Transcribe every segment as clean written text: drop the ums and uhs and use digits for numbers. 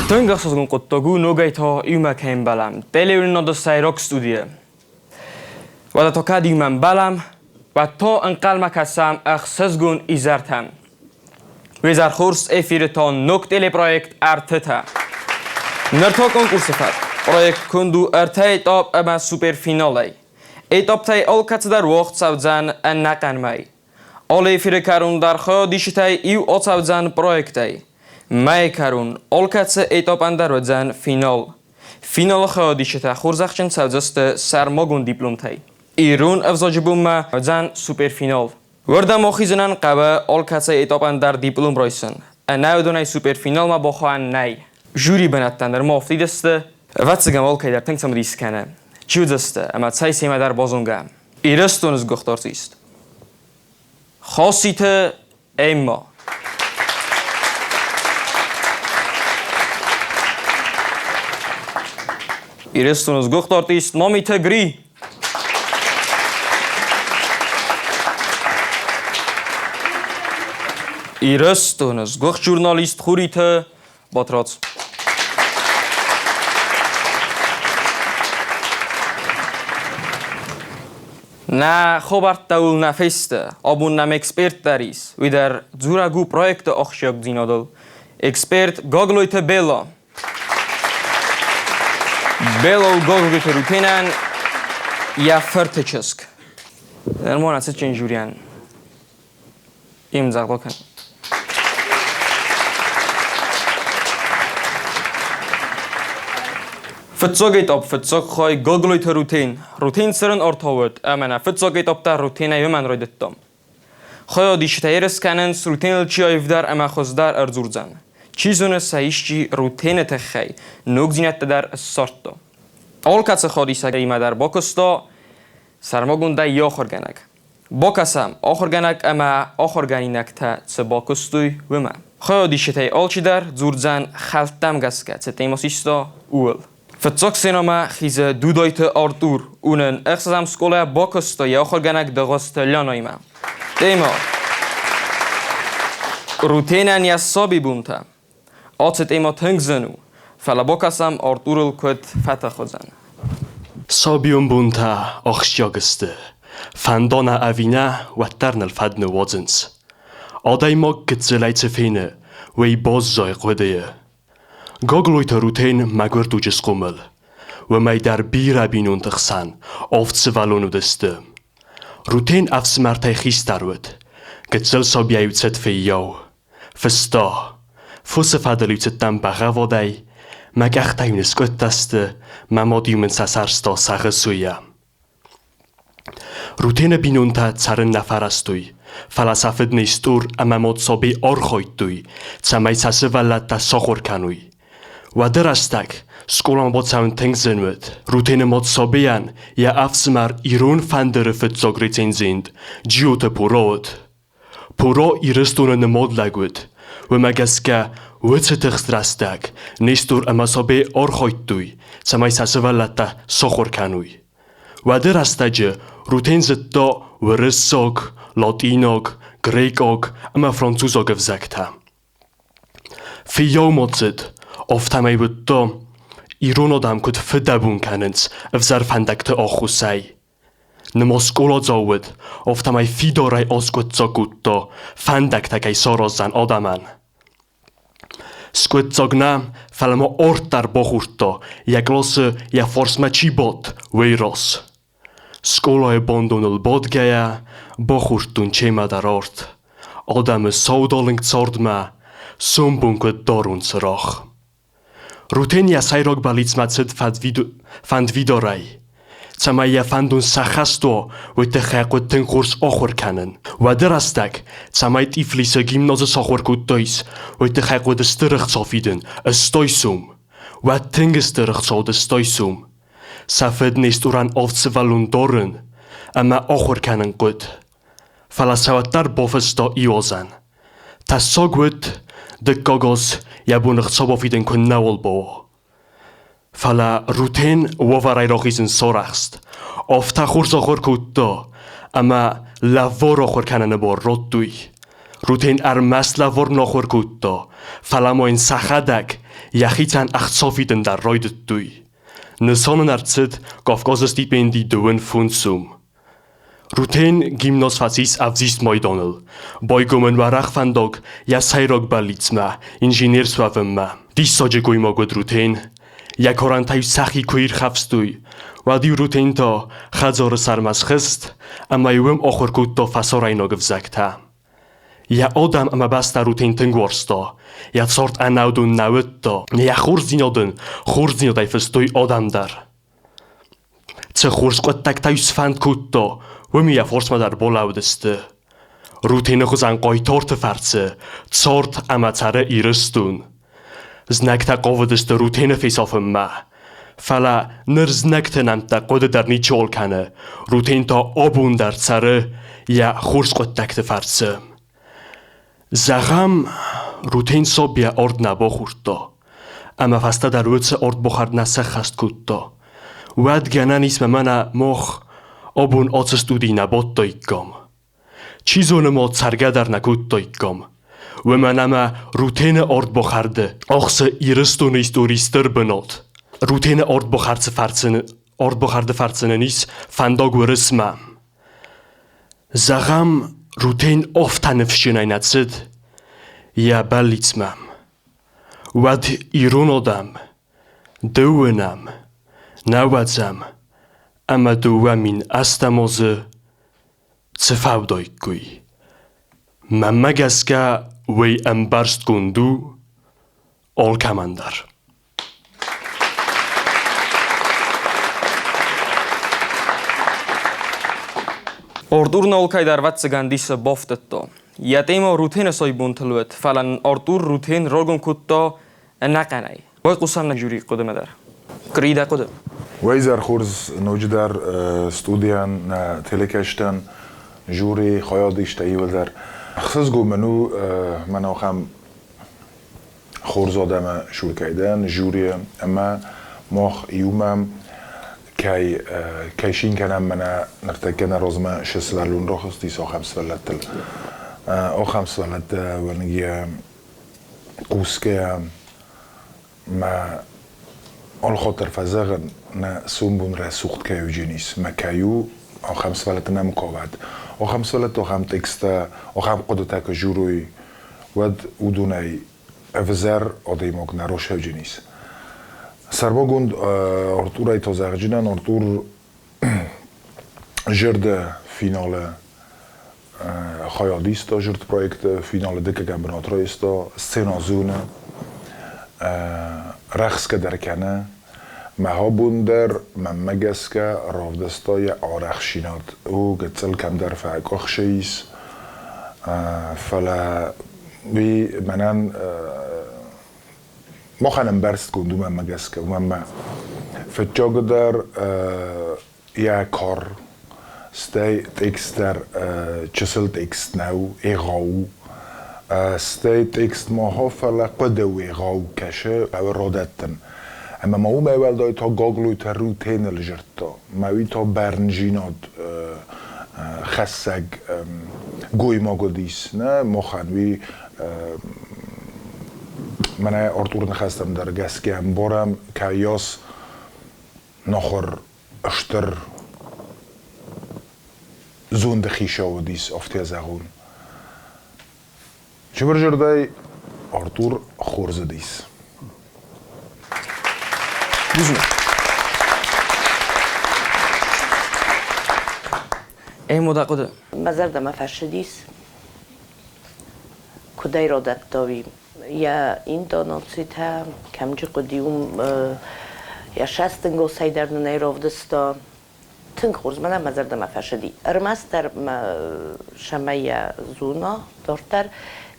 Тынг ӕхсызгон хъуыддаг у ногӕй та иумӕ кӕй ӕмбӕлӕм. Телеуынынады сӕйраг студийы. Уӕдӕ та кӕд иумӕ ӕмбӕлӕм, уӕд та ӕнхъӕлмӕ кӕсӕм ӕхсызгон изӕртӕм. Уе хорз эфиры та ног телепроект «Ӕртытӕ». Ныр та конкурсы фӕтк. Проект конд у ӕртӕ этап ӕмӕ суперфиналӕй. Этаптӕй алкӕцыдӕр уагъд цӕудзӕн ӕнӕхъӕн мӕй. Алы эфиры кӕрон дӕр хайадисджытӕй иу ацӕудзӕн проектӕй. Мӕйы кӕрон алкӕцы этапӕн дӕр уыдзӕн финал. Финалы хайадисджытӕ хорзӕхджын цӕудзысты сӕрмагонд дипломтӕй. Ирон ӕвзаджы бонмӕ уыдзӕн суперфинал. Уырдӕм ахизынӕн хъӕуы алкӕцы этапӕн дӕр диплом райсын. Ӕнӕ уыдонӕй суперфиналмӕ бахауӕн нӕй. Жюри бынӕттӕ нырма афтид сты. Ӕвӕццӕгӕн алкӕйдӕр тынг цымыдис кӕны. Чи уыдзысты ӕмӕ цӕй семӕ дӕр базонгӕ. Ирыстоны сгуыхт артист. Хоситы Эмма. Ирыстоны сгуыхт артист Мамиты Гри. Ирыстоны сгуыхт журналист Хуриты Батрадз. Нӕ хабӕрттӕ уыл нӕ фесты, абон нӕм эксперт дӕр ис. Уый дӕр дзурӕг у проекты ахсджиагдзинадыл. Эксперт Гаглойты Белла. Белла у Гаглойты Рутенӕн йӕ фырты чызг. Нормально цытджын жюрийӕн Им дзагъд кӕн. Фыццаг этап фыццаг хай Гаглойты Рутен. Рутен цырын ӕртауыд, ӕмӕ нӕ фыццаг этап та Рутенӕй уымӕн райдыдтам. Хайадисджытӕ ерыс кӕнынц, Рутеныл чи аивдӕр ӕмӕ хуыздӕр ӕрдзурдзӕн. Чи зоны, сӕ исчи Рутены тыххӕй ногдзинӕдтӕ дӕр ссардта. Алкӕцы хадисӕгимӕ дӕр бакуыста сӕрмагондӕй йӕ ахуыргӕнӕг. Бакӕсӕм, ахуыргӕнӕг ӕмӕ ахуыргӕнинӕгтӕ цы бакуыстой, уымӕ. Хайадисджытӕй алчидӕр дзурдзӕн хӕлттӕм гӕсгӕ цы темӕ систа, ууыл. Фыццаг сценӕмӕ хизы Дудайты Артур. Уынын ӕхсӕзӕм скъолайӕ бакуыста йӕ ахуыргӕнӕг Дыгъуызты Лянӕимӕ. Темӕ Рутенӕн йӕ сабибонтӕ. Ацы темӕ тынг зын у, фӕлӕ бакӕсӕм Артурыл куыд фӕтых уыдзӕн. Сабион бонтӕ ахсджиаг сты. Фӕндона ӕви нӕ, уӕддӕр ныл фӕд ныууадзынц. Адӕймаг гыццылӕй цы фены, уый баззайы хъуыдыйы. Гаглойты Рутен мӕгуыр дуджы схъомыл. Уымӕй дӕр бирӕ бинонты хсӕн авд сывӕллон уыдысты. Рутен ӕфсымӕртӕй хистӕр уыд. Гыццыл сабийӕ-иу цыд фыййау. Фыста: Фосы фӕдыл-иу цыдтӕн бӕгъӕввадӕй, мӕ къӕхтӕ-иу ныскъуыдтӕ сты, мӕ мад-иу мын сӕ сарста сӕгъы суйӕ. Рутены бинонтӕ цӕрын нӕ фӕрӕзтой, фӕлӕ сӕ фыд Нестъор ӕмӕ мад Собе архайдтой, цӕмӕй сӕ сывӕллӕттӕ сахуыр кӕной. Уӕды рӕстӕг скъоламӕ бацӕуын тынг зын уыд. Рутены мад Собейӕн йӕ ӕфсымӕр ирон фӕндыры фыццаг рецензент Джиоты Пуро уыд. Пуро Ирыстоны нымад лӕг уыд, уымӕ гӕсгӕ уыцы тыхст рӕстӕг Нестор ӕмӕ Собе архайдтой, цӕмӕй сӕ сывӕллӕттӕ сахуыр кӕной. Уӕды рӕстӕджы Рутен зыдта уырыссаг, латинаг, грекъаг ӕмӕ французаг ӕвзӕгтӕ. Фыййау ма цыд, афтӕмӕй уыдта, ирон адӕм куыд фыдӕбон кӕнынц ӕвзӕр фӕндӕгты аххосӕй. Нымӕ скъоладзау уыд, афтӕмӕй фидарӕй аскъуыддзаг кодта, фӕндӕгтӕ кӕй сараздзӕн адӕмӕн. Скъуыддзаг нӕ, фӕлӕ ма арт дӕр бахордта, йӕ къласы йӕ фарсмӕ чи бадт, уый раз. Скъолайы бандоныл бадгӕйӕ, бахордтон чемӕдӕр арт. Адӕмы саудалынг цардмӕ сомбон куыд дарон цырагъ. Рутен йӕ сӕйраг бӕллицмӕ цыд фӕндвидарӕй. Цӕмӕй йӕ фӕндон сӕххӕст уа, уый тыххӕй хъуыд тынг хорз ахуыр кӕнын. Уӕды рӕстӕг, цӕмӕй Тъифлисы гимназы сахуыр кодтаис, уый тыххӕй хъуыд стыр ӕхца фидын, стой сом. Уӕд тынг стыр ӕхца уыд стой сом. Сӕ фыд Нестъорӕн авд сывӕллон дарын ӕмӕ ахуыр кӕнын хъуыд. Фӕлӕ сӕ уӕддӕр бафыста Иозӕн. Тӕссаг уыд, дыккаг аз йӕ бон ӕхца бафидын куыннӕуал бауа. Фӕлӕ Рутен уавӕрӕй рахизын сарӕхст. Афтӕ хорз ахуыр кодта, ӕмӕ лӕвар ахуыр кӕныны бар радтой. Рутен ӕрмӕст лӕвар нӕ ахуыр кодта, фӕлӕ ма йын сӕхӕдӕг Йӕхицӕн ӕхца фидын дӕр райдыдтой. Нысан ын ӕрцыд Кавказы стипенди дыууын фондз сом. Рутен гимназ фӕцис ӕвзист майданыл. Байгом ын уӕрӕх фӕндаг йӕ сӕйраг бӕллицмӕ, инженер суӕвынмӕ. Диссаджы гоймаг уыд Рутен. Йӕ карӕнтӕ-иу сӕхи куы ирхӕфстой, уӕд-иу Рутен та хӕдзары сӕрмӕ схызт ӕмӕ-иу ӕм ахуыр кодта фӕсарӕйнаг ӕвзӕгтӕ. Йӕ адӕм ӕмӕ бӕстӕ Рутен тынг уарзта, йӕ цард ӕнӕуыдон нӕ уыдта, йӕ хорздзинад ын хорздзинадӕй фыстой адӕм дӕр. Цы хорз хъуыддӕгтӕ-иу сфӕнд кодта, уым йӕ фарсмӕ дӕр балӕууыдысты. Рутены хуызӕн хъайтарты фӕрцы цард ӕмӕ цӕры Ирыстон. Знӕгтӕ хъавыдысты Рутены фесафынмӕ. Фӕлӕ ныр знӕгты нӕмттӕ хъуыды дӕр ничиуал кӕны, Рутен та абон дӕр цӕры йӕ хорз хъуыддӕгты фӕрцы. Зӕгъӕм, Рутен Собиа орд нӕ бахордта, ӕмӕ фӕстӕдӕр уыцы ордбахӕрд нӕ сӕххӕст кодта. Уӕд гӕнӕн ис мӕ мӕнӕ мах абон ацы студийы нӕ бадтаиккам. Чи зоны ма цӕргӕ дӕр нӕ кодтаиккам. Уымӕн ӕмӕ Рутены ордбахӕрды ахсы Ирыстоны историйы стыр бынат. Рутены ордбахӕрды фӕрцы нын ис фӕндаг Уырысмӕ. Зӕгъӕм, Рутен афтӕ ныфсджынӕй нӕ цыд йӕ бӕллицмӕ. Уӕд ирон адӕм дыууынӕм, нӕуӕдзӕм ӕмӕ 2008 азы цы фӕудаиккой. Мӕнмӕ гӕсгӕ, уый ӕмбӕрстгонд у алкӕмӕн дӕр. Артур наукӕй дӕр ӕвӕццӕгӕн дисы бафтыдта. Йӕ темӕ Рутены сойбонтыл уыд, фӕлӕ Артур Рутен раргом кодта ӕнӕхъӕнӕй. Байхъусӕм нӕ жюрийы хъуыдымӕ дӕр. Кри дӕ хъуыды? Уӕ хорз ноджыдӕр студийӕн, нӕ телекӕстӕн, жюри хайад иста иуылдӕр. Ӕхсызгон мын у, мӕн ахӕм хорз адӕмы цур кӕй дӕн, жюри ӕмӕ мах иумӕ кӕй кӕй цин кӕнӕм мӕнӕ ныртӕккӕ нӕ размӕ цы сывӕллон рахызтис, ахӕм сывӕллӕттыл. Ахӕм сывӕллӕттӕ уӕнгӕ хъусгӕйӕ мӕ алхатт дӕр фӕзӕгъын, нӕ сомбон рӕсугъд кӕй уыдзӕнис, мӕ кӕй у, ахӕм сывӕллӕттӕ нӕм кӕуӕд. Ахӕм сывӕллӕттӕ ахӕм тексттӕ, ахӕм хъуыдытӕ куы дзурой, уӕд уыдонӕй ӕвзӕр адӕймаг нӕ росӕвджынис. Сӕрмагонд Артурӕй та зӕгъджынӕн, Артур зӕрдӕ финалы хайад иста жырт проекты финалы дыккӕгӕм бынат райста, сцена зоны, рӕхсгӕ дӕр кӕны. Мӕ абон дӕр, мӕнмӕ гӕсгӕ, равдыста йӕ арӕхсинад. У гыццыл кӕмдӕр фӕкъуыхсы ис, фӕлӕ уый мӕнӕн махӕн ӕмбӕрстгонд у мӕнмӕ гӕсгӕ, уымӕн ӕмӕ фыццагдӕр йӕ кар, стӕй текст дӕр чысыл текст нӕу, егъау у. Стӕй текст ма фӕлӕ хъуыды у егъау кӕсы, хъӕуы радӕттын. Ӕмӕ ма уымӕй уӕлдай та Гаглойты Рутеныл дзырдта. Мӕ уый та бӕрндзинад хӕссӕг гоймаг уыдис. Нӕ, махӕн уый мӕнӕ Артуры ныхӕстӕм дӕр гӕсгӕ ӕмбарӕм, кӕйас нахуыр стыр зонды хицау уыдис, афтӕ зӕгъон. Чыбырзӕрдӕй Артур хорз уыдис. Бузныг. Ӕмӕ дӕ хъуыды? Мӕ зӕрдӕмӕ фӕцыдис, куыд ӕй родӕттой, йӕ интонацитӕ, кӕмджы хъуыди, уым йӕ сӕстынгосӕй дӕр нын ӕй равдыста. Тынг хорз, мӕнӕ мӕ зӕрдӕмӕ фӕцыди. Ӕрмӕстдӕр мӕ цӕмӕй йӕ зона дарддӕр,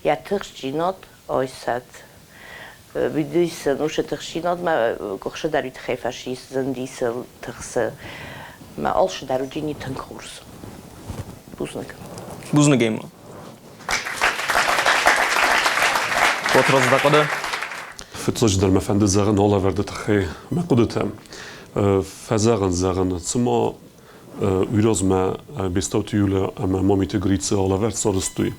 йӕ тыхстдзинад айсӕд. Уыдис ын уыцы тыхстдзинадмӕ къуыхсы дӕр уый тыххӕй фӕцис, зындис ыл тыхсы. Мӕ алцыдӕр уыди тынг хорз. Бузныг. Бузныг, Эмма. Батрадз, дӕ хъуыды? Фыццаджыдӕр мӕ фӕнды зӕгъын алӕвӕрды тыххӕй мӕ хъуыдытӕ. Фӕзӕгъын, зӕгъын, цыма уый размӕ Бестауты Юля ӕмӕ Мамиты Грицы алӕвӕрд сарӕзтой.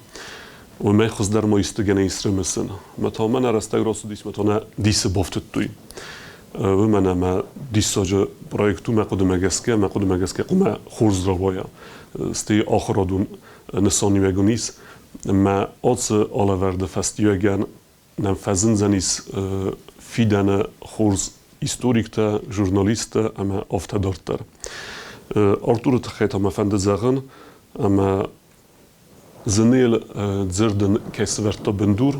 Уымӕй хуыздӕр ма исты гӕнӕн ис рымысын. Мӕ та мӕнӕ рӕстӕг рацыдис, мӕ та нӕ дисы бафтыдтой. Уымӕн ӕмӕ диссаджы проект у мӕ хъуыдымӕ гӕсгӕ, мӕ хъуыдымӕ гӕсгӕ хъуамӕ хорз рауайа. Стӕй ахуырадон нысаниуӕг ын ис. Мӕ ацы алӕвӕрды фӕстиуӕгӕн нӕм фӕзындзӕнис фидӕны хорз историктӕ, журналисттӕ ӕмӕ афтӕ дарддӕр. Артуры тыххӕй та мӕ фӕнды зӕгъын, ӕмӕ Зыныл дзырд ын кӕй сӕвӕрдта бындур,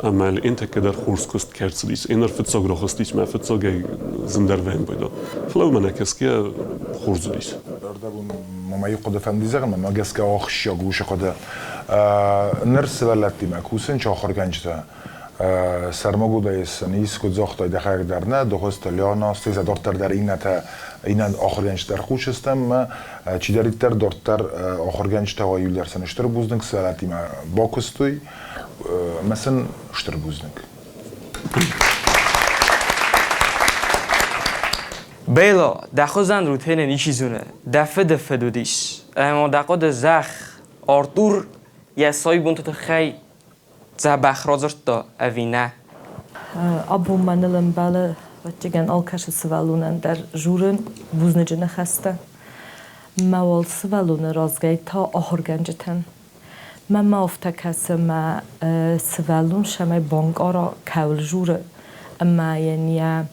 ӕмӕ йыл ӕнтӕккӕ дӕр хорз куыст кӕй ӕрцыдис. Ӕнӕр фыццаг рахызтис мӕ фыццагӕй зындӕр вӕййын пайда. Фӕлӕ уымӕ нӕ кӕсгӕйӕ хорз уыдис. Ӕрдӕбон ма мӕ иу хъуыды фӕнди зӕгъын, мӕнмӕ гӕсгӕ ахсджиаг у уыцы хъуыды. Ныр сывӕллӕттимӕ кусын чи ахуыргӕнджытӕ, сӕрмагондӕй сын ис, куыд загътай, дӕхӕдӕг дӕр нӕ, Дохозты Леона, стӕй сӕ дарддӕр дӕр иннӕтӕ, иннӕ ахуыргӕнджытӕ ӕрхъусыстӕм ӕмӕ чидӕриддӕр дарддӕр ахуыргӕнджытӕ уа, иуылдӕр сын стыр бузныг, сывӕллӕттимӕ бакуыстой ӕмӕ сын стыр бузныг. Бело, дӕ хуызӕн Рутене ничи зоны, дӕ фыды фыд уыдис. Ӕмӕ дӕ хъуыды зӕгъ, Артур йӕ сойбонты тыххӕй дзӕбӕх радзырдта ӕви нӕ? Абон мӕныл ӕмбӕлы, ӕвӕццӕгӕн, алкӕцы сывӕллонӕн дӕр журын бузныджы ныхӕстӕ. Мӕ уал сывӕллоны разгӕй та ахуыргӕнджытӕн. Мӕнмӕ афтӕ кӕсы, мӕ сывӕллон цӕмӕй банкъара, кӕуыл журы, ӕмӕ йын йӕ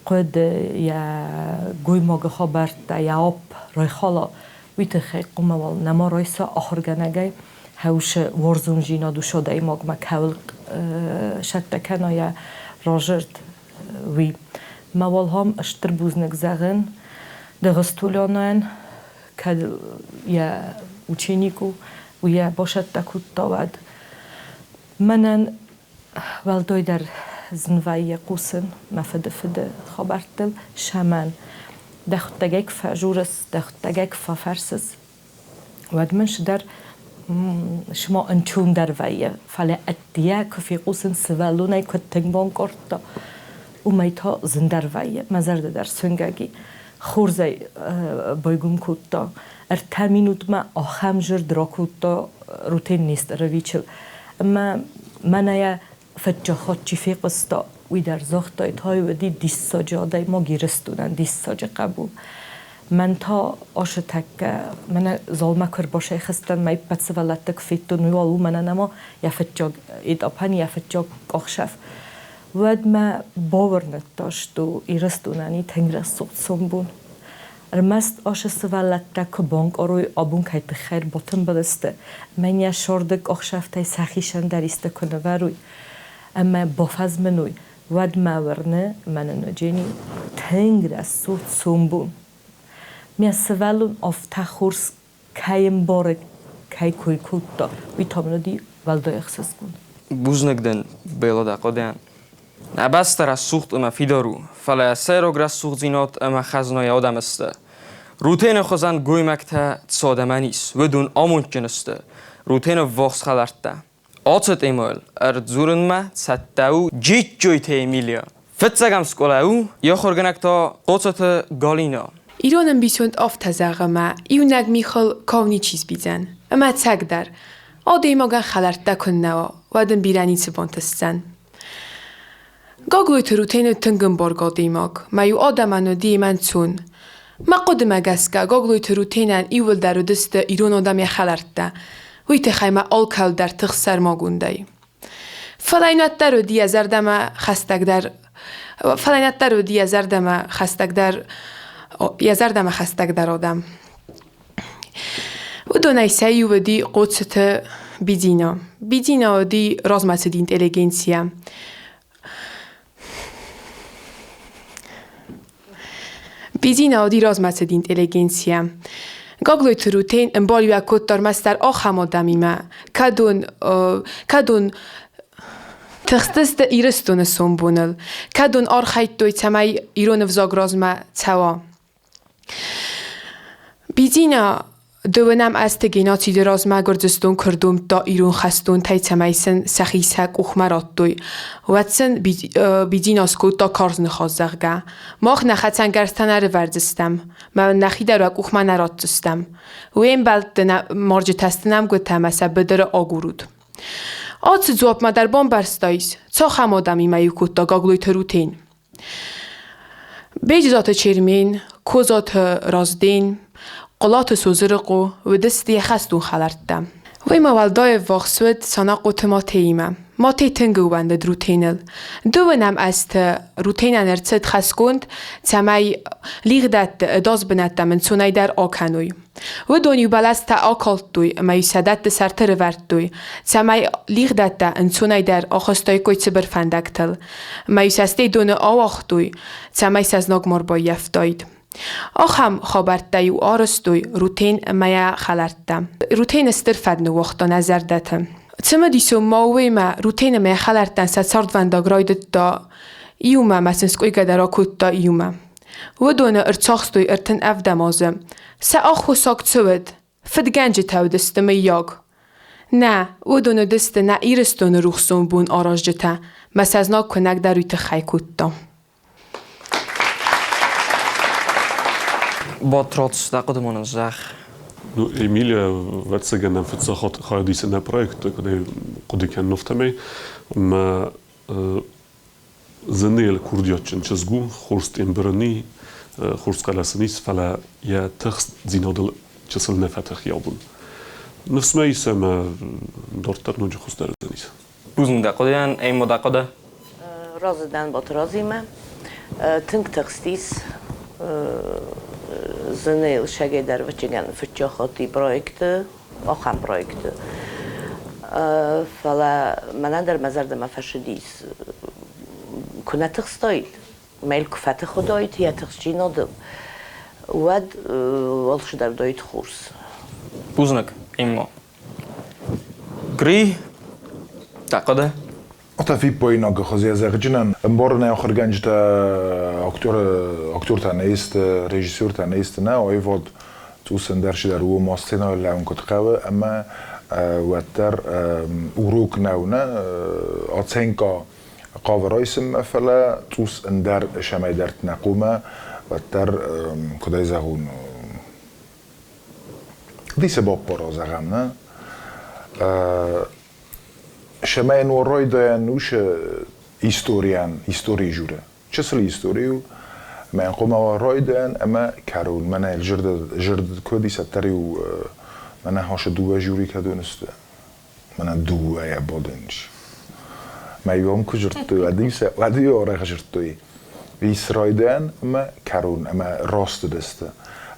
хъуыды, йӕ гоймагы хабӕрттӕ, йӕ апп райхала, уый тыххӕй хъуамӕ уал нӕма райса ахуыргӕнӕгӕй хӕусы уарзондзинад ус адӕймагмӕ кӕуыл сӕттӕ кӕна йӕ разырд, уый. Мӕ уал ам стыр бузныг зӕгъын Дыгъыстулянӕн, кӕд йӕ ученик у, уый йӕ басӕттӕ кодта, уӕд. Мӕнӕн уӕлдайдӕр зын вӕййы хъусын мӕ фыды фыды хабӕрттыл, сӕмӕн дӕхуыдтӕгӕй куы фӕжурыс, дӕхуыдтӕгӕй куы фӕфӕрсыс, уӕд мын цыдӕр цыма ӕнцондӕр вӕййы, фӕлӕ ӕддейӕ куы фехъусын сывӕллонӕй куыд тынг банкъардта, уымӕй та зындӕр вӕййы, мӕ зӕрдӕ дӕр суынгӕг и. Хорзӕй байгом кодта. Ӕртӕ минутмӕ ахӕм зырд ракодта Рутен Нестеровичыл. Ӕмӕ мӕнӕ йӕ фӕччахат чи фехъуыста, уый дӕр загъта, тай уыди диссаджы адӕймаг Ирыстонӕн, диссаджы хъӕбул. Мӕн та ашы тӕккӕ мӕнӕ залмӕ куы ӕрбасӕйхызтӕн, мӕ ӕппӕт сывӕллӕтты куы федтон, уый уал у мӕнӕн ӕмӕ йӕ фыццаг этапӕн йӕ фыццаг къахсӕф. Уӕд мӕ бауырныдта, что Ирыстонӕн и тынг рӕсугъд сомбон. Ӕрмӕст ашы сывӕллӕттӕ куы банкъарой, абон кӕй тыххӕй ӕрбатымбыл сты, мӕн йӕ сӕрды къахсӕфтӕй сӕхицӕн дӕр исты куы нывӕрой ӕмӕ бафӕзмыной, уӕд мӕ уырны, мӕнӕн уыджени тынг рӕсугъд сомбон. Мӕ сывӕллон афтӕ хорз кӕй ӕмбары, кӕй кой кодта, уый та мын уыди уӕлдай ӕхсызгон. Бузныг дын, Белла дӕ хъуыдыйӕн. Нӕ бӕстӕ рӕсугъд ӕмӕ фидар у, фӕлӕ сӕйраг рӕсугъддзинад ӕмӕ хӕзнайы адӕм сты. Рутены хуызӕн гоймӕгтӕ цы адӕмӕн ис, уыдон амондджын сты. Рутены ввахс хӕлӕрттӕ. Ацы темӕйыл ӕрдзурынмӕ цӕттӕ у Джиджджойты Эмилия. Фыццӕгӕм скъола у, йӕ ахуыргӕнӕг та Хъоцыты Галина. Ирон ӕмбисонд афтӕ зӕгъы ӕмӕ иунӕг михыл кау ничи сбидзӕн. Ӕмӕ ӕцӕгдӕр, адӕймагӕн хӕлӕрттӕ куыннӕ уа, уӕд ын бирӕ ницы бантысдзӕн. Гаглойты Рутены тынг ӕмбаргӕ адӕймаг, мӕ иу адӕмӕн уыди мӕ ӕнцон. Мӕ хъуыдымӕ гӕсгӕ, Гаглойты Рутенӕн иууылдӕр уыдысты ирон адӕм йӕ хӕлӕрттӕ, уый тыххӕй ма алкӕуыл дӕр тых сӕрмагондӕй. Фӕлӕ йын уӕддӕр уыди йӕ зӕрдӕмӕ хӕстӕгдӕр фӕлӕ йын уӕддӕр уыди йӕ зӕрдӕмӕ хӕстӕгдӕр йӕ зӕрдӕмӕ хӕстӕгдӕр адӕм. Уыдонӕй сӕ иу уыди Хъоцыты Бидзина. Бидзина уыди размӕцыд интеллигенцийӕ. Бидзина уыди размӕцыд интеллигенцийӕ. Гаглойты Рутен ӕмбалиуӕг кодта ӕрмӕстдӕр ахӕм адӕмимӕ, кӕдон тыхстысты Ирыстоны сомбоныл, кӕдон архайдтой, цӕмӕй ирон ӕвзаг размӕ цӕуа. Бидзина дыууынӕм азты геноциды размӕ Гуырдзыстон куы рдомдта ирон хӕстонтӕй, цӕмӕй сын сӕхи сӕ къухмӕ радтой, уӕд сын Бидзина скодта карз ныхас, зӕгъгӕ, мах нӕ хӕцӕнгӕрзтӕ нӕ рывӕрдзыстӕм, мӕ нӕхи дӕр уӕ къухмӕ нӕ ратдзыстӕм. Уе мбӕлтты марджытӕ сты нӕмгуытӕ ӕмӕ сӕ быдыры агурут. Ацы дзуапмӕ дӕр бамбӕрстаис, цахӕм адӕмимӕ-иу кодта Гаглойты Рутен. Беджызаты Чермен, Козаты Разден, Хъуылаты Созырыхъо уыдысты йӕ хӕстон хӕлӕрттӕ. Уый ма уӕлдай ӕввахс уыд Санахъоты Матеимӕ. Мате тынг ӕууӕндыд Рутеныл. Дыууынӕм азты Рутенӕн ӕрцыд хӕсгонд, цӕмӕй лигъдӕтты ӕдас бынӕттӕм ӕнцонӕйдӕр акӕной. Уыдон-иу бӕлӕстӕ акалдтой ӕмӕ-иу сӕ дӕтты сӕрты рывӕрдтой, цӕмӕй лигъдӕттӕ ӕнцонӕйдӕр ахызтаиккой цыбыр фӕндӕгтыл. Ӕмӕ-иу сӕ стӕй доны ауагътой, цӕмӕй сӕ знаг ма рбаййӕфтаид. Ахӕм хабӕрттӕ-иу арӕзтой Рутен ӕмӕ йӕ хӕлӕрттӕ. Рутены стыр фӕд ныууагъта нӕ зӕрдӕты. Цымыдисон ма у уый, ӕмӕ Рутен ӕмӕ йӕ хӕлӕрттӕн сӕ цардвӕндаг райдыдта иумӕ ӕмӕ сын скъуыйгӕ дӕр акодта иумӕ. Уыдоны ӕрцахстой 37 азы. Сӕ аххосаг цы уыд? Фыдгӕнджытӕ уыдысты, мыййаг? Нӕ, уыдон уыдысты нӕ Ирыстоны рухсон бон аразджытӕ, мӕ сӕ знаг куынӕг дӕр уый тыххӕй кодта. Батрадз, дӕ хъуыды ма нын зӕгъ. Ну, Эмилия, ӕвӕццӕгӕн, нӕм фыццаг хатт хайад исы нӕ проекты, куыд ӕй хъуыды кӕнын, афтӕмӕй. Ӕмӕ Зынел курдиатджын чызг у, хорз тембры хорз хъӕлӕс ын ис, фӕлӕ йӕ тыхстдзинадыл чысыл нӕ фӕтых йӕ бон. Ныфс мӕ ис ӕмӕ дарддӕр ноджы хуыздӕр уыдзӕнис. Бузныг дӕ хъуыдыйӕн, ӕмӕ дӕ хъуыды. Разы дӕн Батырадзимӕ. Тынг тыхстис Зынел сӕгӕй дӕр ӕвӕццӕгӕн фыццаг хатт проекты, ахӕм проекты. Фӕлӕ мӕнӕн дӕр мӕ зӕрдӕмӕ фӕцыдис, куы нӕ тыхстаид, мӕ йыл куы фӕтых уыдаид йӕ тыхстдзинадыл, уӕд алцыдӕр уыдаид хорз. Бузныг, Эмма. Гри, дӕ хъуыды? Ата фиппаинаг хузи зӕгъджынӕн ӕмбарын ахуыргӕнджытӕ актертӕ нӕ сты, режиссертӕ нӕ сты, нӕ аивад цъус ӕндӕр чидӕр у, ма сценӕйыл лӕууын куыд хъӕуы ӕмӕ уӕддӕр урок нӕу, нӕ оценка хъавы райсынмӕ, фӕлӕ цъус ӕндӕр цӕмӕйдӕрты нӕ хъумӕ, уӕддӕр, куыд ӕй зӕгъон, дисы баппара, зӕгъӕм, нӕ? Цӕмӕй райдайӕн уыцы историйӕн, историйы жюри. Чысыл истори у, мӕн хъуамӕ райдайӕн ӕмӕ кӕрон. Мӕнӕ зӕрды куыд ис, ӕддӕр-иу мӕнӕ хасы дыууӕ жюри кӕдон сты. Мӕнӕ дыууӕйӕ бадынц. Мӕ иу куы дзырдтой, уӕд-иу арӕх дзырдтой. Ис райдайӕн ӕмӕ кӕрон, ӕмӕ раст уыдысты.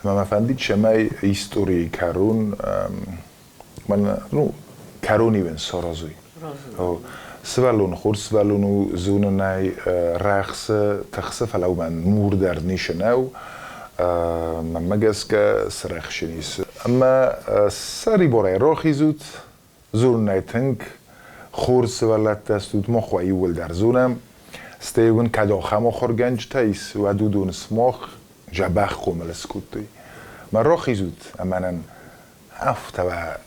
Ӕмӕ мӕ фӕндид, цӕмӕй историйы кӕрон мӕн, ну, кӕрон-иу саразуй. Сывӕллон хорз сывӕллон у, зонынӕй рӕхсы, тыхсы, фӕлӕ уымӕн мур дӕр ницы нӕу. Мӕнмӕ гӕсгӕ сырӕхсӕн ис. Ӕмӕ сӕрибарӕй рахизут, зонынӕй тынг хорз сывӕллӕттӕ стут, мах уӕ иууылдӕр зонӕм. Стӕй уын кӕд ахӕм ахуыргӕнджытӕ ис, уӕд уыдон сымах дзӕбӕх хъомыл скодтой. Мӕ рахизут ӕмӕ нын афтӕ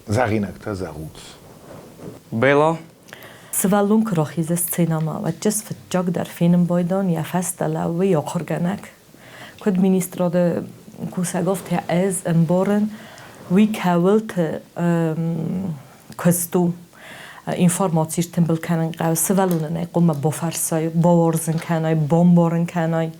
зӕгъинӕгтӕ зӕгъут. Бела? Сывӕллон куы рахизы сценӕмӕ, уӕд фыццагдӕр фенын байдайын йӕ фӕстӕ лӕууы ахуыргӕнӕг. Куыд министрады кусӕг, афтӕ ӕз ӕмбарын, уый кӕуылты куыст у. Информаци стымбыл кӕнын хъӕуы, сывӕллонӕн ӕй хъуамӕ бафӕрсай, бауарзын кӕнай, бамбарын кӕнай.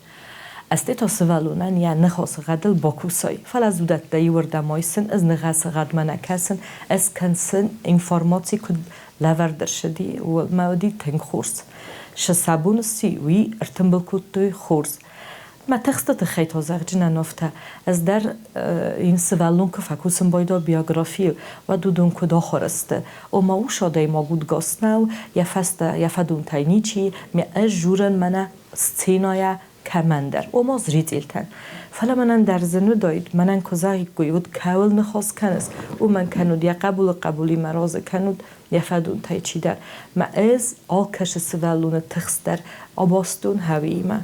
Ӕз та сывӕллонӕн йӕ ныхасы гъӕдыл бакусай. Фӕлӕ ӕз уыдӕттӕ иуырдӕм айсын, ӕз ныхасы гъӕдмӕ нӕ кӕсын, ӕз кӕсын информаци куыд лӕвӕрд ӕрцыди, уымӕ уыди тынг хорз. Цы сӕ бон сси, уый ӕртымбыл кодтой хорз. Мӕ тыхсты тыххӕй та зӕгъджынӕн афтӕ, ӕз дӕр йын сывӕллон куы фӕкусын байдыдта биографийыл, уӕд уыдон куыд ахуыр сты. Ома ус адӕймаг удгас нӕу, йӕ фӕстӕ йӕ фӕдонтӕй ничи, ме ӕз журын мӕнӕ сценӕйӕ кӕмӕндӕр, ома зрителтӕн. Фӕлӕ мӕнӕн дӕр зын уыдаид, мӕнӕн куы зӕгъиккой, уӕд кӕуыл ныхас кӕныс, уымӕн кӕнут йӕ хъӕбулы хъӕбулимӕ разы кӕнут йӕ фӕдонтӕй чидӕр. Мӕ ӕз алкӕсы сывӕллоны тыхстдӕр абастон хӕуиимӕ.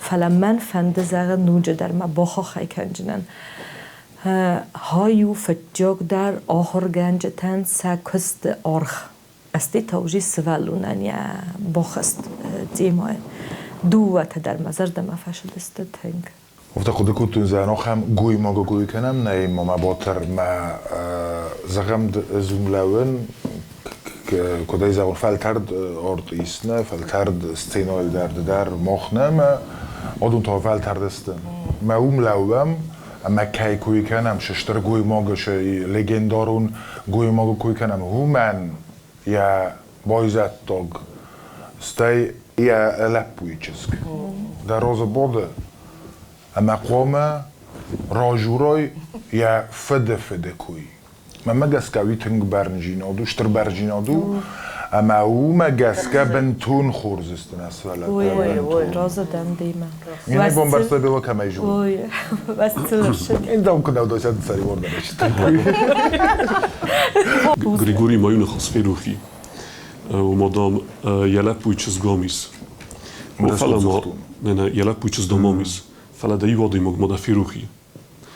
Фӕлӕ мӕн фӕнды зӕгъын ноджыдӕр мӕ бахаххӕй кӕнджынӕн. Хай у фыццагдӕр ахуыргӕнджытӕн сӕ куысты аргъ. Ӕсте таужи сывӕллонӕн йӕ бахызт темӕйы. Дыууӕтӕ дӕр мӕ зӕрдӕмӕ фӕцыдысты тынг. Афтӕ хъуыды кодтон, зӕгъӕн, ахӕм гоймагы гой кӕнӕм, нӕй, мӕ батыр, мӕ зӕгъӕм, зумлӕуын. Куыд ӕй зӕгъон, фӕлтӕрд артист нӕ, фӕлтӕрд сценӕйыл дӕр ды дӕр мах нӕ, ӕмӕ адон та фӕлтӕрд сты. Мӕ уым лӕууӕм ӕмӕ кӕй кой кӕнӕм, цы стыр гоймагы, цы легендарон гоймагы кой кӕнӕм, уымӕн йӕ байзӕддаг, стӕй йӕ лӕппуйы чызг. Дӕ разы бады ӕмӕ хъуамӕ разурай йӕ фыды фыды кой. Мӕнмӕ гӕсгӕ уый тынг бӕрнджинад у, стыр бӕрнджинад у, ӕмӕ уымӕ гӕсгӕ бынтон хорз сты нӕ сывӕллӕттӕ. Ой, ой, ой, разы дӕн демӕ. Минӕй бомбӕрцтӕ бела кӕмӕй зоны. Ой, Ин куы нӕ удосят цари Григорий мӕ ныхас ферохи. Уымӕ, дам, йӕ лӕппуйы чызг ам ис. Фӕлӕ ма, нӕ, йӕ лӕппуйы чызг дам ам ис. Фӕлӕ дӕ иу адӕймаг ма дӕ ферохи.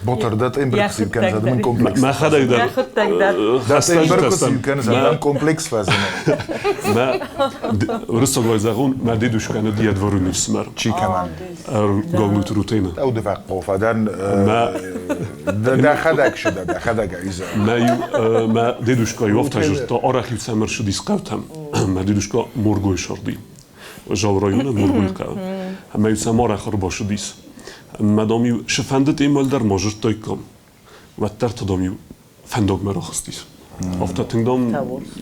Ботар, дӕ тъембыркси кӕнзӕд мын комплекс. Мӕхӕдӕг дӕр. Дӕ тъембыркси кӕнзӕд мын комплекс фӕзыны. Мӕ рысогой зӕгъун, мӕ дедушка над едвору нифсмӕр. Чи кӕмӕн? Гаглуты Рутена. Дӕу дывӕхъхъофадӕн дӕхӕдӕг сыдӕ, дӕхӕдӕг айзӕ. Мӕ мӕ дедушка афтӕ жырдта, арӕх-иу цӕм ӕрсыдис хъӕутӕм. Мӕ дедушка Моргой сарди. Жал районы Моргой хъӕу. Ӕмӕ-иу сӕм арӕх ӕрбасыдис. Мӕ дам-иу цы фӕнды дӕр ма жырдтаиккам, уӕддӕр та дам-иу фӕндагмӕ рахызтис. Афтӕ тынг дам...